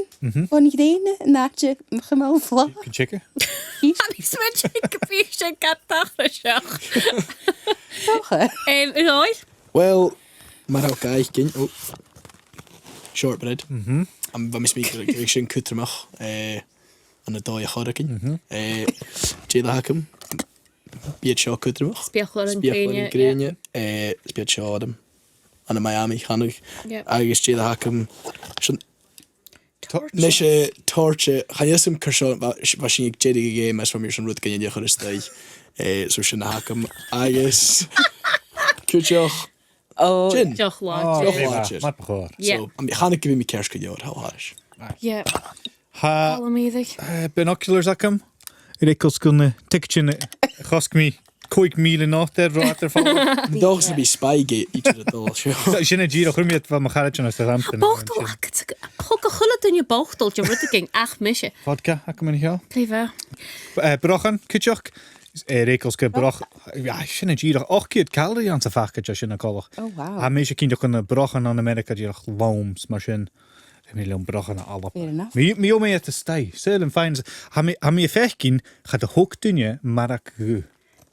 bhon ghrèin, an àite mo chumail flò. Gun teagamh. Tha mi a' smaoineachadh gum biodh sin gad thairgsinn. 'S dòcha. Em, a Dhòmhnaill? Well, mar a thog thu fhaicinn, oh, shortbread. Am, bha mi a' smaoineachadh gu bheil sin cudromach, eh, ann an dòigh air choreigin. Eh, dè eile a th' agam? Bidh seo cudromach. Speuclairean grèine, yeah. Eh, bidh seo orm ann am Miami, chanadh. Yep. Agus dè eile a th' agam? Sin toirte. Nise, toirte, chan eil fhios agam carson, bha, bha sinn aig deireadh a' gheama, is bha mi airson rudeigin a chur a-staigh. Eh, so sin a th' agam. Agus cuideachd, oh, gin. Deoch làidir. Oh, deoch làidir. Mar bu chòir. Yeah. So, I mean, chanadh gum bi mi ceart gu leòr, tha e thairis. Yeah. Tha, eh, binoculars agam. Air eagal 's gun tig sin, chosg mi còig mìle not air, ro fhada air falbh. An dòchas gum bi Spygate idir a' dol seo. Sin e dìreach, chuir mi iad, bha mo charaidean à Southampton. Botal agad, thog a h-uile duine botal de rudeigin ach mise. Vodka agam an seo. Glè mhath. Eh, brochan, cuideachd. Air eagal 's gu broch-, ah, sin e dìreach. Ochd ceud calorie anns a' phacaid sin, a' coltach. Oh, wow. Tha mise cinnteach gun do brochan ann an Ameireaga dìreach lom, 's mar sin. Tha mi lom brochan à Alba. Fair enough. Mi, mi gheibh mi iad a-staigh. Saoil am faighinn, tha mi, tha mi a' faicinn, cha do thog duine marag dhubh.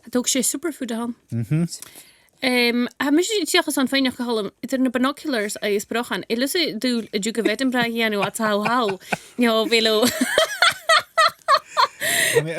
Cha do thog, 's e superfood a th' ann. Mhm. Em, tha mise dìreach airson faighneachd, a Chaluim, eadar na binoculars agus brochan, a bheil thusa an dùil an Duke of Edinburgh a dhèanamh à Town Hall? No, a bheil thu... Tha mi,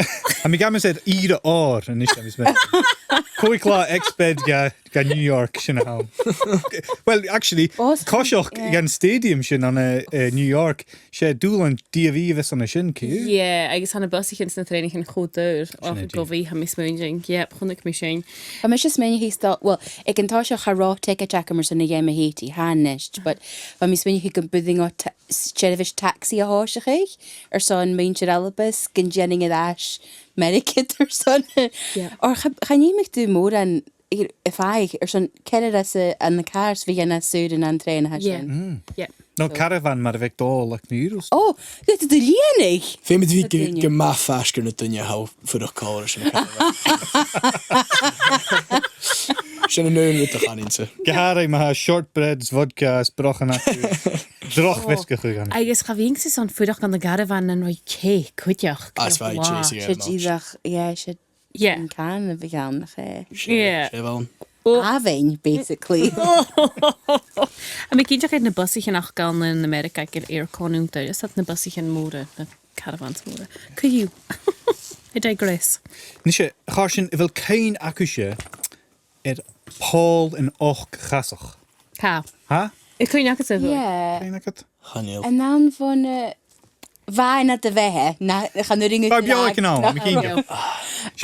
Tha mi ag amas air ìre òir a-nis, tha mi a' smaoineachadh. Còig latha exped gu, gu New York, sin a th' ann. Well, actually, Awesome. Coiseachd Yeah. dhan stadium sin ann an, eh, New York, 's e dùbhlan dìomhaidh a bhios ann an sin, co-dhiù. Yeah, agus tha na busaichean 's na trèanaichean cho daor, Sin e, ach gu bhith, tha mi a' smaoineachadh, yep, chunnaic mi sin. Tha mise a' smaoineachadh 's dòcha, well, aig an toiseach cha robh ticket agam airson a' gheama Haiti, tha a-nis, but tha mi a' smaoineachadh gum b' urrainn dhomh ta-, s-, seirbheis tacsaidh a thòiseachadh airson muinntir Alba 's gun dèanainn air ais Ameireagaidh airson. Yeah. Oir cha, chan fhaic mi dùil mòran air, a' faighinn airson ceathrar às a, an càr 's a bhith ann an saoghal an trèana a tha Yeah. sin. Mm. Yeah. No So caravan mar a bhiodh dol aig na Euros. Oh, gheibh thu do lìonadh. Feumaidh tu bhith Go gu, duine. gu math faisg air na daoine a tha a' fuireach còmhla ris an caravan. Sin an aon rud a chanainn-sa. Gu h-àraidh ma tha shortbreads, vodka is brochan aca. Droch Oh. mheasgachadh ann. Agus cha bhithinn-sa airson fuireach ann an caravan nan robh cèic cuideachd. As bha Wow. chasing Seo air much. dìreach, yeah, seo Yeah. an can a bhiodh ann, nach e? Yeah. Seo bh' ann. Oh. Abhainn, basically. Tha mi cinnteach air na busaichean aca ann an Ameireagaidh aig an aircon annta, is iad na busaichean mòra, na caravans mòra. Co-dhiù. I digress. Nise, a chàirdean, a bheil cuimhne agaibhse air Pòl an Ochd-chasach? Tha. Tha? A bheil cuimhne agadsa? Yeah. Cuimhne agad? Chan eil. An ann bhon, eh, bha e nad bheatha, na, chan urrainn dhut Bha beò aig an àm, tha mi cinnteach.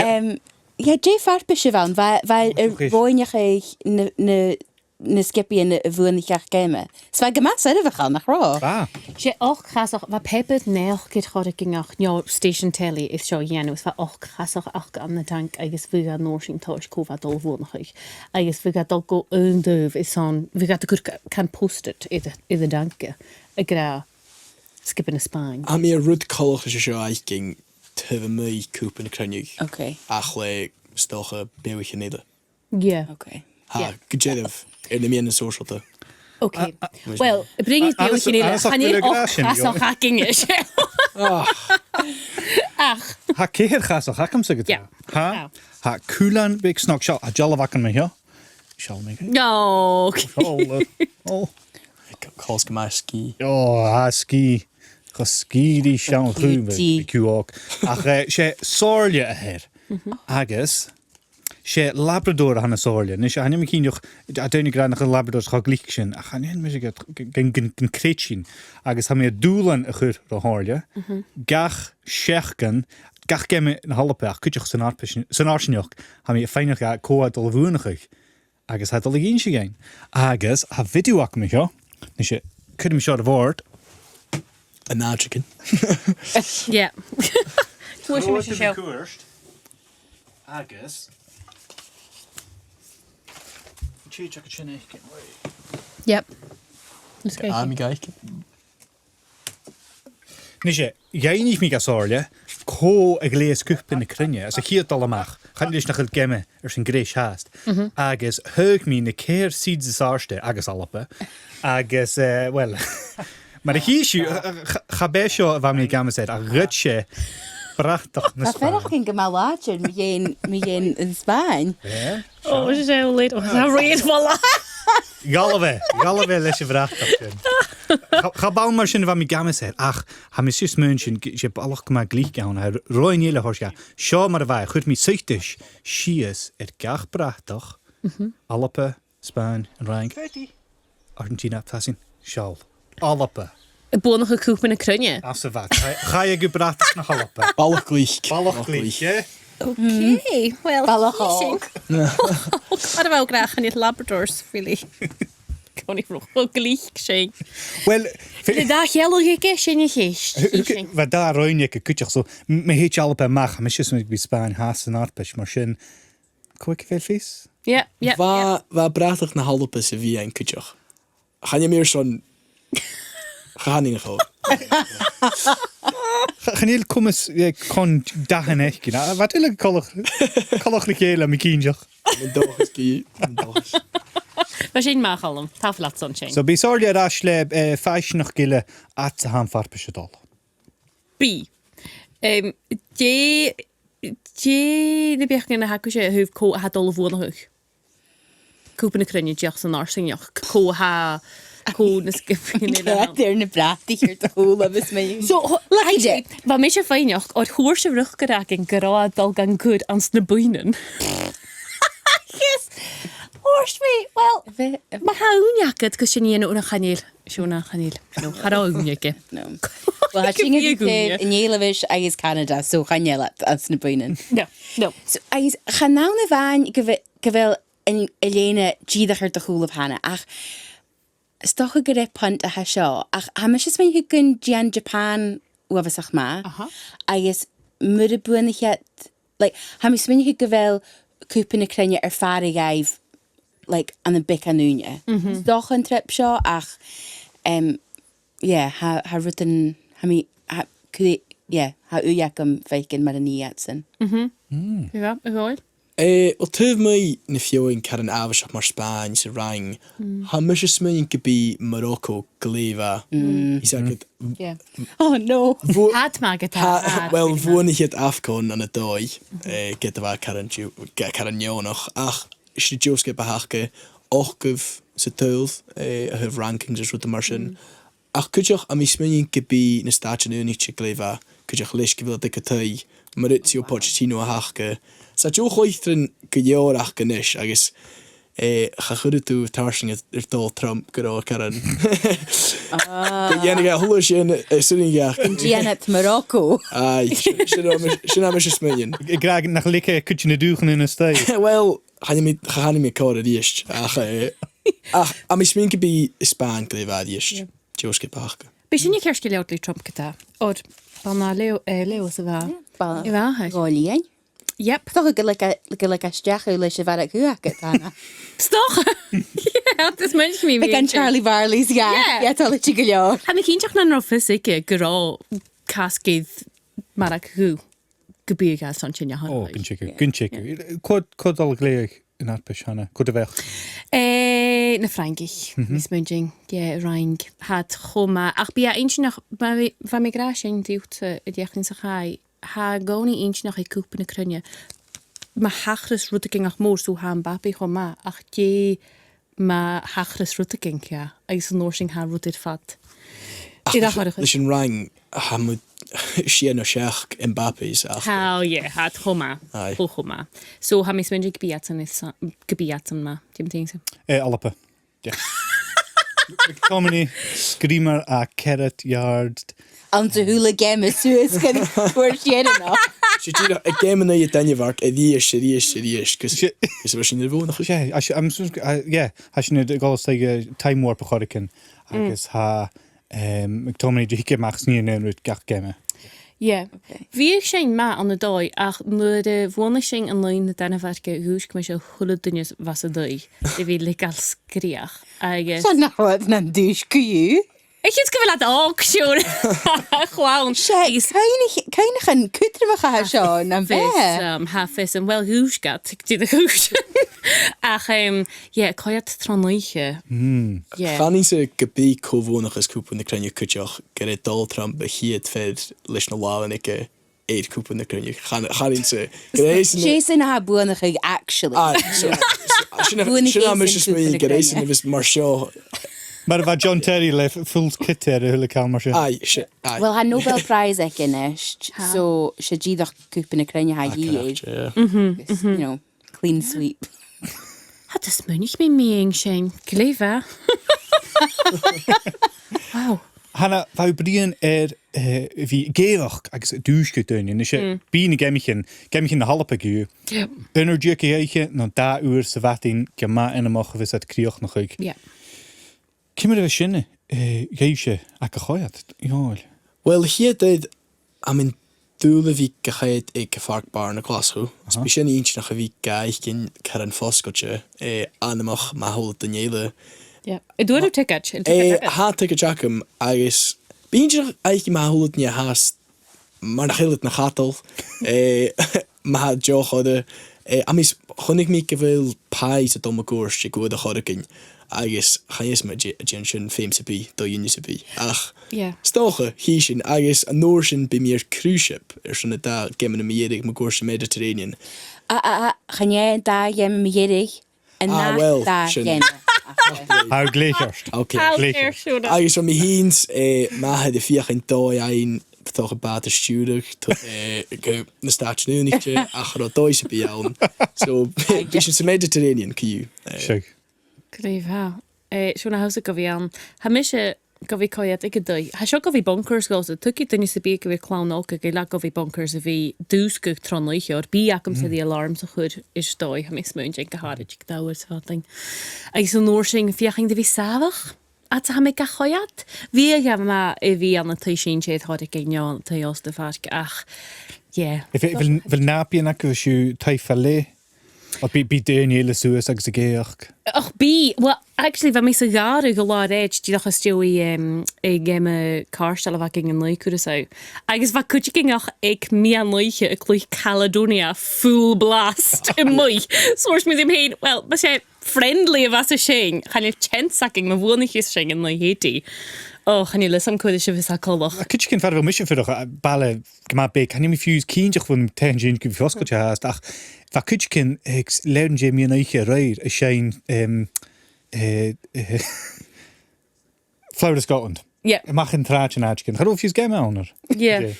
Em, yeah, dè farpais a bh' ann, bha, bha Bha e a' cinnteach. roghnachadh na, na, na sgiobaidhean a bhuannaich gach geama. 'S bha e gu math soirbheachail, nach robh? Bha. 'S e ochd-chasach, bha pàipear-naidheachd air choreigin, no station telly air seo a dhèanamh, is bha ochd-chasach aca ann an tanc agus bhiodh e an uair sin toiseach cò bha dol a bhuannachadh. Agus bhiodh e dol gu aon taobh is ann, bhiodh iad a' cur ca-, can post-it air, air an tanca, ag ràdh sgioba na Spàinn. Tha mi air rud coltach ris a seo fhaicinn taobh a-muigh Cupa na Cruinne. Ok. Ach le, 's dòcha, beathaichean eile. Yeah. Ok. Tha, Yeah. gu dearbh, air na meadhanan sòisealta. Ok. A, a, Well, bruidhinn a, air beathaichean eile. Annas, chan eil ochd-chasach againn-sa. Ah. Ach. Tha ceithir-chasach agamsa ge-tà. Yeah. Tha, Tha. tha cuilean beag snog. Seall, tha dealbh agam an seo. Seall mi. No. Seall, eh, oh. Cò-, cò-, 's gu math sgìth. Oh, tha sgìth. Cho sgìth ri seann Sgìth. chùm, a' ciùg. Ach, eh, 's e sòrla a th' air. Mhm. Agus 's e Labrador a th' anns an sòrla. Nise, chan eil mi cinnteach, tha daoine ag ràdh nach eil Labradors cho glic sin, ach chan eil mise gun, gun, gun, gun creidsinn. Agus tha mi air dùbhlan a chur ro shòrla. Mhm. Gach seachdain, gach geama na h-Alba, ach cuideachd san fharpais-, san fharsaingeachd, tha mi a' faighneachd dha cò tha dol a bhuannachadh. Agus tha e dol a dh'innse dhuinn. Agus tha video agam an seo. Nise, cuiridh mi seo air a' bhòrd. An àiteigin. Yeah. Cuiridh mi seo. Agus tì, check sin aice. Yep. Let's go. Ah, mi gaic. Nise, dh'fhaighnich mi gu sòrla cò a ghleidheas Cupa na Cruinne, às a' chiad dol a-mach, chan eil fhios nach eil geama airson greis fhathast. Mhm. Agus thagh mi na ceithir seeds as àirde agus Alba. Agus, eh, well, mar a chì sibh, ch-, ch-, cha b' e seo a bha mi ag amas air, ach ghoid e bratach na Spàinn. Tha feadhainn gu math làidir mu dheidhinn, mu dheidhinn an Spàinn. Yeah. Oh, 's e late. Oh, tha e rèidh, voilà. Dh'fhalbh e, dh'fhalbh e leis a' bhratach sin. Cha, cha b' ann mar sin a bha mi ag amas air, ach tha mi a' smaoineachadh gur e balach gu math glic a th' ann, a roghainn eile a thòisich. Seo mar a bha e, chuir mi suiteas sìos air gach bratach, Mhm. Alba, Spàinn, an Fhraing. Argentina, tha sin, seall. Alba. A' buannachadh Cupa na Cruinne. Às a' bhad. Chaidh, chaidh e gu bratach na h-Alba. Balach glic. Balach glic, eh? Ok, well, Balach sin. Òg. Chan eil mi ag ràdh, chan eil Labradors, really. Cò nì ro glic sin. Well, fe- Le dà chealg aige, sin a' cheist. Hu-, hu-, Sin. bha dà roinn aige cuideachd, so m-, ma thèid Alba a-mach, tha mise a' smaoineachadh gum bi Spàinn fhathast san fharpais, mar sin, cò aig a bheil fios? Yeah, yeah, Bha, yeah. bha bratach na h-Alba sa mheadhan cuideachd. Chan eil mi airson, chan eil mi airson. Cha-, chan eil comas, eh, con dathan aige. Na, bha tuilleadh coltach, coltach ri chèile, tha mi cinnteach. An dòchas gu, an dòchas. Bha sin math, a Chaluim. Tapadh leat airson sin. So, bidh sòrla air ais le, eh, fàisneachd eile fhad 's a tha am farpais a' dol. Bidh. Em, dè, dè na beachdan a th' agaibhse a thaobh cò tha dol a bhuannachadh Cupa na Cruinne dìreach san fharsaingeachd? Cò tha, cò nas giobain eile a th' ann. Ceart, air na brataich air do chùlaibh, is mi. So, ho-, lucky day. Bha mise a' faighneachd, oir thuirt am bròcair againn gun robh e a' dol gan cur anns na bùinean. Yes. Thuirt mi, well, ma tha ùine agad gus sin a dhèanamh, ò, chan eil. Seòna, chan eil. No, cha robh ùine aige. No. Well, tha sin gu bhith an Eilbheis agus Canada, so chan eil iad anns na bùinean. No, no. So, agus chan ann a-mhàin gu bheil, gu bheil an, an lèine dìreach air do chùlaibh cheana, ach 's dòcha gur e punt a tha seo, ach tha mise a' smaoineachadh gun dèan Japan uabhasach math, agus mura buannaich iad, like, tha mi a' smaoineachadh gu bheil Cupa na Cruinne air fàire dhaibh, like, ann am beagan ùine. 'S dòcha an trip seo, ach, em, yeah, tha, tha rudan, tha mi, tha, cui-, yeah, tha ùidh agam faicinn mar a nì iadsan. Bha, a Dhòmhnaill? Eh, well, taobh a-muigh na feadhainn caran àbhaisteach mar Spàinn 's an Fhraing, tha mise a' smaoineachadh gum bi Morocco glè mhath. Is agad, yeah. Oh, no. Bhu-, tha iad math, tha, tha, well, bhuannaich iad AFCON ann an dòigh, eh, ged a bha caran diù-, ga-, caran neònach, ach 's e deagh sgioba a th' aca, ochdamh sa t-saoghal, eh, a thaobh rankings is rudan mar sin. Ach cuideachd, tha mi a' smaoineachadh gum bi na Stàitean Aonaichte glè mhath, cuideachd leis gu bheil iad aig an taigh, Maurizio Pochettino a th' aca. 'S tha deagh chluicheadairean gu leòr aca a-nis, agus, eh, cha chuireadh tu tarsainn air, air Donald Trump gun robh caran. Gu dèanadh e a h-uile sìon, eh, 's urrainn dha. Gun dèanadh Morocco. Aye, sin, sin a tha mi, sin a tha mise a' smaoineachadh. Ag ràdh nach leig e cuid de na dùthchannan a-staigh. Well, chan eil mi, chan eil mi còir a-rithist, ach, eh, ach, tha mi a' smaoineachadh gum bi Spàinn glè mhath a-rithist. Yeah. Deagh sgioba a th' aca. Bidh sinne ceart gu leòr le Trump ge-tà. Oir, bha e na Leo, eh, Leo sa bha. Yeah, bha. Bha e. Gòl lìon. Yep. 'S dòcha gu leig e, gu leig e a-steach thu leis a' bharrachd thugad, Anna. 'S dòcha. Yeah, tha mi a' smaoineachadh gum bi. Bidh an Charlie Varleys ga, yeah, yeah, toilichte gu leòr. Tha mi cinnteach nan robh fios aige gun robh casgaid mar a gu, gum biodh e son sin a thionndadh. Ò, gun teagamh, gun teagamh. Cò, cò a' dol a ghleidheadh an fharpais, Hannah? Cò do bheachd? Eh, na Frangaich, tha mi a' smaointinn. Yeah, Fhraing. Tha iad cho math. Ach bidh e inntinneach, bha mi, bha mi ag ràdh sin riut-sa an-dè sa chaidh. Tha e an-còmhnaidh inntinneach aig Cupa na Cruinne. Ma thachras rudeigin ach mòr, so tha Mbappé cho math, ach dè ma thachras rudeigin dha, agus an uair sin tha an rud air fad. Ach leis, leis an Fhraing, tha mu sia no seachd Mbappés aca. Tha, yeah, tha iad cho math. Aye. Cho, cho math. So, tha mi a' smaointinn gum bi iadsan, gum bi iadsan math. Dè mu dheidhinn-sa? Eh, Alba. Yeah. McTominay, sgrìomair à ceithir yard. Anns a h-uile geama suas gun fuair sinn e, no? 'S e dìreach, a' geama an aghaidh Dainimhearc, a-rithist, a-rithist, a-rithist, gus, gus a bheil sinn air a bhuannachadh. 'S e, a, a, yeah, tha sinn a' dol a-steach, eh, Time Warp a chur thugainn, agus tha, em, McTominay a' tighinn a-mach 's nì e an aon rud gach geama. Yeah. Ok. Bhiodh sin math ann an dòigh, ach nuair a bhuannaich sinn an aghaidh na Dainimhearca, dhùisg mise a h-uile duine a bha san taigh, a bhith a' leigeil sgreuch, agus 's ann nach robh iad nan dùisg co-dhiù. Ach 's gu bheil iad òg, sure. Chlann. 'S e, cuimhne-, cuimhneachan cudromach a tha seo, nam biodh. Tha fios, um, tha fios, um, well, dhùisg iad, dè do dhùisg. Ach, um, yeah, coimhead tron oidhche. Mm. Yeah. Chanainn-sa gum biodh co-bhuannachadh Cupa na Cruinne cuideachd, gur e Donald Trump a' chiad fhear leis na làmhan aige air Cupa na Cruinne. Chan-, chanainn-sa. Gur e sin. 'S e sin a tha buannachadh, actually. Aye, so, so, sin a, sin a tha mise a' smaoineachadh, gur e sin a bhios mar seo. Mar a bha John Terry le f-, full kit air a h-uile càil mar sin. Aye, si-, aye. Well, tha Nobel Prize aige a-nis, so 's e dìreach Cupa na Cruinne a tha a dhìth air. Correct, yeah. Agus, you know, clean sweep. Cha do smaoinich mi mu dheidhinn sin. Glè mhath. Wow. Hannah, bha thu bruidhinn air, eh, a bhith ag èigheachd agus a' dùisg air daoine. Nise, bidh na geamaichean, geamaichean na h-Alba co-dhiù. Yep. Aon uair deug a dh'oidhche, no dà uair sa mhadainn, gu math anmoch a bhios iad a' crìochnachadh. Yeah. Ciamar a bhios sin, eh, dhuibhse ach a' coimhead, a Dhòmhnaill? Well, a' chiad uair, tha mi an dùil a bhith ga choimhead aig Park Bar ann an Glaschu. Is bidh sin inntinneach a bhith ga fhaicinn caran fosgailte, eh, anmoch ma tha a h-uile duine eile. Yeah. An d' fhuair thu ticket? An d' fhuair thu ticket? Eh, tha ticket agam, agus bidh inntinneach fhaicinn ma tha a h-uile duine fhathast, mar nach eil iad na chadal, eh, ma tha deoch orra. Eh, tha mi s-, chunnaic mi gu bheil Pies a' dol mun cuairt aig uair a' choreigin, agus chan eil fhios agam dè, dè an sin, feum sam bith, dòigh ùine sam bith. Ach, yeah, 's dòcha, chì sinn, agus an uair sin bidh mi air cruise ship airson an dà gheama mu dheireadh mun cuairt sa Mediterranean. A, a, a, chan e an dà gheama mu dheireadh, An Ah, well, dà sin. Geama. Tha glè cheart. Ok. Tha glè cheart, Seona. Agus bha mi fhìn, eh, m' athair a' feuchainn dòigh fhaighinn, tha a' bàta-stiùiridh, tha, eh, gu na Stàitean Aonaichte, ach cha robh dòigh sam bith ann. So, bha sinn sa Mediterranean, co-dhiù. Eh. Seadh. Glè mhath. Eh, Seona, tha thusa gu bhith ann. Tha mise gu bhith coimhead aig an taigh. Tha seo gu bhith bonkers dhòmhsa. Tuigidh duine sam bith gu bheil clann òga gu bheil e gu bhith bonkers a bhith dùsgadh tron oidhche, oir bidh agam-sa ri alarm sa chuairt a-staigh, tha mi a' smaointinn, gu h-àraid aig dà uair sa mhadainn. Agus an uair sin, feuchainn ri bhith sàmhach, fhad 's a tha mi ga choimhead. Bhiodh e math a bhith ann an taigh sin, 's e tha aig an taigh os do phàirc, ach, yeah. A bheil, a bheil, a bheil nàbaidhean agaibh an seo taigh fa leth? Ò, bidh, bidh daoine eile suas agus ag èigheach. Och, bidh, well, actually, bha mi sa ghàrradh an latha roimhe, dìreach às dèidh, em, a' gheama càirdeil a bh' againn an-dè, cuiridh seo. Agus bha cuideigin aig meadhan-oidhche a' cluich Caledonia full blast a-muigh. So thuirt mi rium fhèin, well, mas e friendly a bhios sin, chan eil teans againn ma bhuannaicheas sinn an lae Haiti. Ò, chan eil fhios agam cò ris a bhios e coltach. Tha cuideigin far a bheil mise a' fuireach, a, baile gu math beag, chan eil mi fiù 's cinnteach bhon taigh an sin gu bhith fosgailte fhathast, ach bha cuideigin aig s-, leth-uair an dèidh meadhan-oidhche a-raoir a' seinn, em, eh, eh, Flower of Scotland. Yeah. A-mach an t-sràid an àiteigin. Cha robh fiù 's geama ann air. Yeah.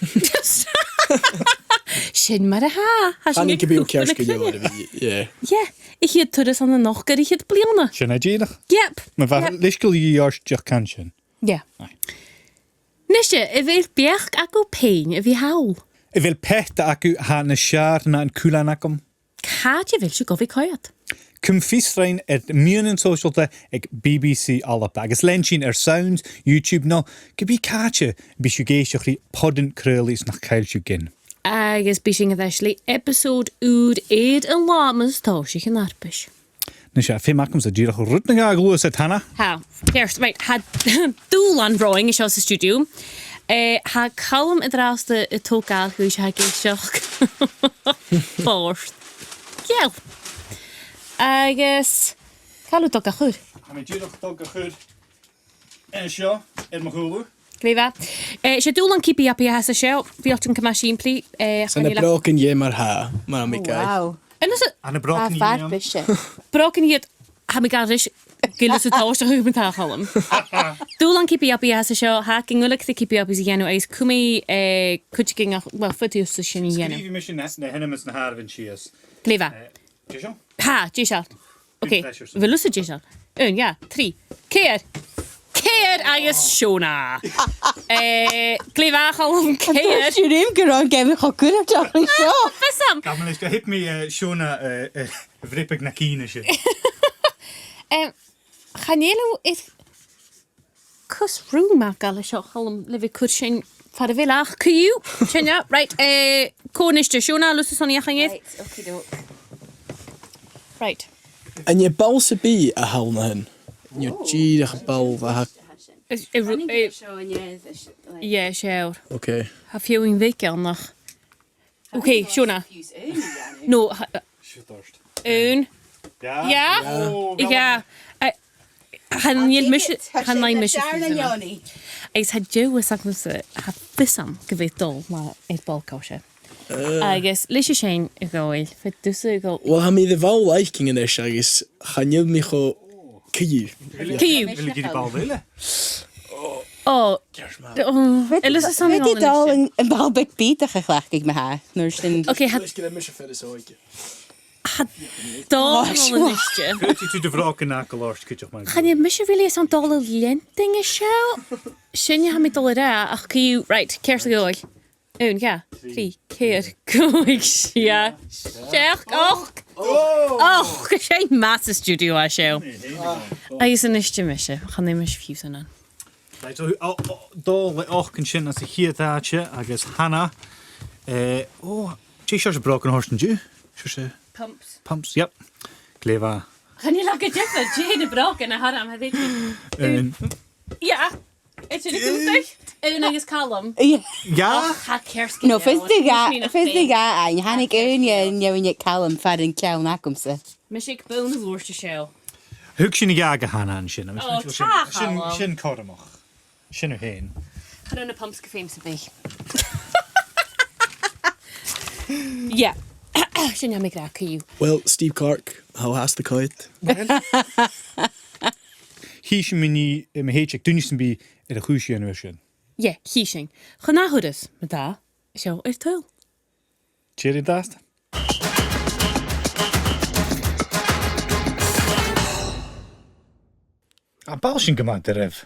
Sin mar a tha. Tha sin gu bhith ceart gu leòr, yeah. Yeah. A' chiad turas ann an Òistir, a' chiad bliadhna. Sin e dìreach. Yep. Ma bha leisgeul a dhìth ort, dìreach can sin. Yeah. Aye. Nise, a bheil beachd agaibh pèin a bhith thall? A bheil peata agaibh a tha nas fheàrr na an cuilean agam? Càit a bheil sibh gu bhith coimhead? Cùm fios rinn air meadhanan sòisealta aig B B C Alba, agus lean sinn air Sounds, YouTube, no ge bith càite a bhios sibh ag èisteachd ri podan-craolaidh 's nach caill sibh gin. Agus bidh sinn air ais le episode ùr air an latha mus tòisich an fharpais. Nise, feumaidh agam-sa dìreach rud no dhà a ghluasad, Hannah. Tha, ceart, right, tha dùbhlan romhainn an seo san stiùidio. Eh, tha Calum an-dràsta a' togail dhuibh, tha e ag èisteachd. Bòrd. Ceal. Agus, càit a bheil thu a' dol ga chur? Tha mi dìreach a' dol ga chur an seo, air mo chùlaibh. Glè mhath. Eh, 's e dùbhlan Keepy Uppy a th' anns an seo, buailtean gu math sìmplidh, eh, chan eil... 'S ann a' brògan dheth mar-thà, mar a tha mi ga... Wow. An e sin... Ann am brògan dheth. Brògan dheth, tha mi ga ràdh ris, gu bheil thusa a' tòiseachadh mun tà, a Chaluim. Dùbhlan Keepy Uppy a th' anns an seo, tha againn uile ri Keepy Uppies a dhèanamh, agus cumaidh, eh, cuideigin, well, faodaidh thusa sin a dhèanamh. Sgrìobhaidh mise na, na h-ainmean 's na h-àireamhan sìos. Glè mhath. Eh, deiseil? Tha, deiseil. Ok, a bheil thusa deiseil? Aon, dhà, trì, ceithir. Ceithir agus Seona. Eh, glè mhath, a Chaluim, ceithir. An dùil leam gun robh an geama cho cuideachail an seo? Ah, fios agam. Gabh mo leisgeul, thip mi, eh, Seona, eh, eh, a bhreabadh na cinn sin. Em, chan eil thu air cus rùm a ghabhail an seo, a Chaluim, le bhith a' cur sin far a bheil, ach co-dhiù, sin e, right, eh, cò a-nis, Seona, a bheil thusa airson feuchainn air? Right, okie doke. Right. An e ball sam bith a th' ann an sin? No, dìreach ball a tha... Is, eh, ru-, eh, yeah, sure. Ok. Tha feadhainn bheag ann, nach... Ok, Seona. No, tha, eh, aon. Dhà. Dhà. Ò, dhà. Eh, chan eil mise, chan eil mise fiù 's ann. Agus tha deagh fhios agamsa, tha fios agam gu bheil dol mar air ball-coise. Eh. Agus leis a sin a ghabhail, feumaidh tusa a ghabhail. Well, tha mi air a' bhall fhaicinn a-nis agus chan eil mi cho... Co-dhiù. Co-dhiù. Ò, ò, Eilís, is ann... Feumaidh dol an, am ball beag bìodach a chleachdadh ma-thà, an uair sin. Ok, tha... Leis gu bheil mise furasta. Tha dol a-nis. Feumaidh tu do bhrògan a-mach a-rithist cuideachd, mar... Chan eil mise really airson dol a leantainn an seo. Sin a tha mi dol a ràdh, ach co-dhiù, right, ceart gu leòr. Aon, dhà, trì, ceithir, còig, sia, seachd, ochd. Ochd, ochd, 's e math an stiùidio a tha seo. Agus a-nis mise, chan eil mise fiù 's ann. Right, so, o, o, dol le ochd an sin anns a' chiad àite agus Hannah, eh, ò, dè seòrsa brògan a th' ort an-diugh? Seòrsa... Pumps. Pumps, yep. Glè mhath. Chan eil e gu diofar dè na brògan a th' orm, tha mi... Aon. Yeah. Is e na cùntaich? Aon agus Calum. Yeah. Yeah. Och, tha ceart gu leòr. No, feumaidh tu dhà, feumaidh tu dhà fhaighinn. Thàinig aon dhen, dhen Calum far an ceann agamsa. Mise aig bonn a' bhùird an seo. Thug sinn a dhà gu Hannah an sin. Ò, tha, sin, Calum. Sin cothromach. Sin thu fhèin. Cha robh na pumps gu feum sam bith. Yeah. Sin a tha mi ag ràdh co-dhiù. Well, Steve Clarke, tha thu fhathast a' coimhead. Chì sinn mu dheidhinn, eh, mo shèideadh duine sam bith air a' chùis a dhèanamh air sin. Yeah, chì sinn. Chun a' thuras, ma-thà, seo ur toil. Tìoraidh an-dràsta. A, b' fheàrr sin gu math doirbh.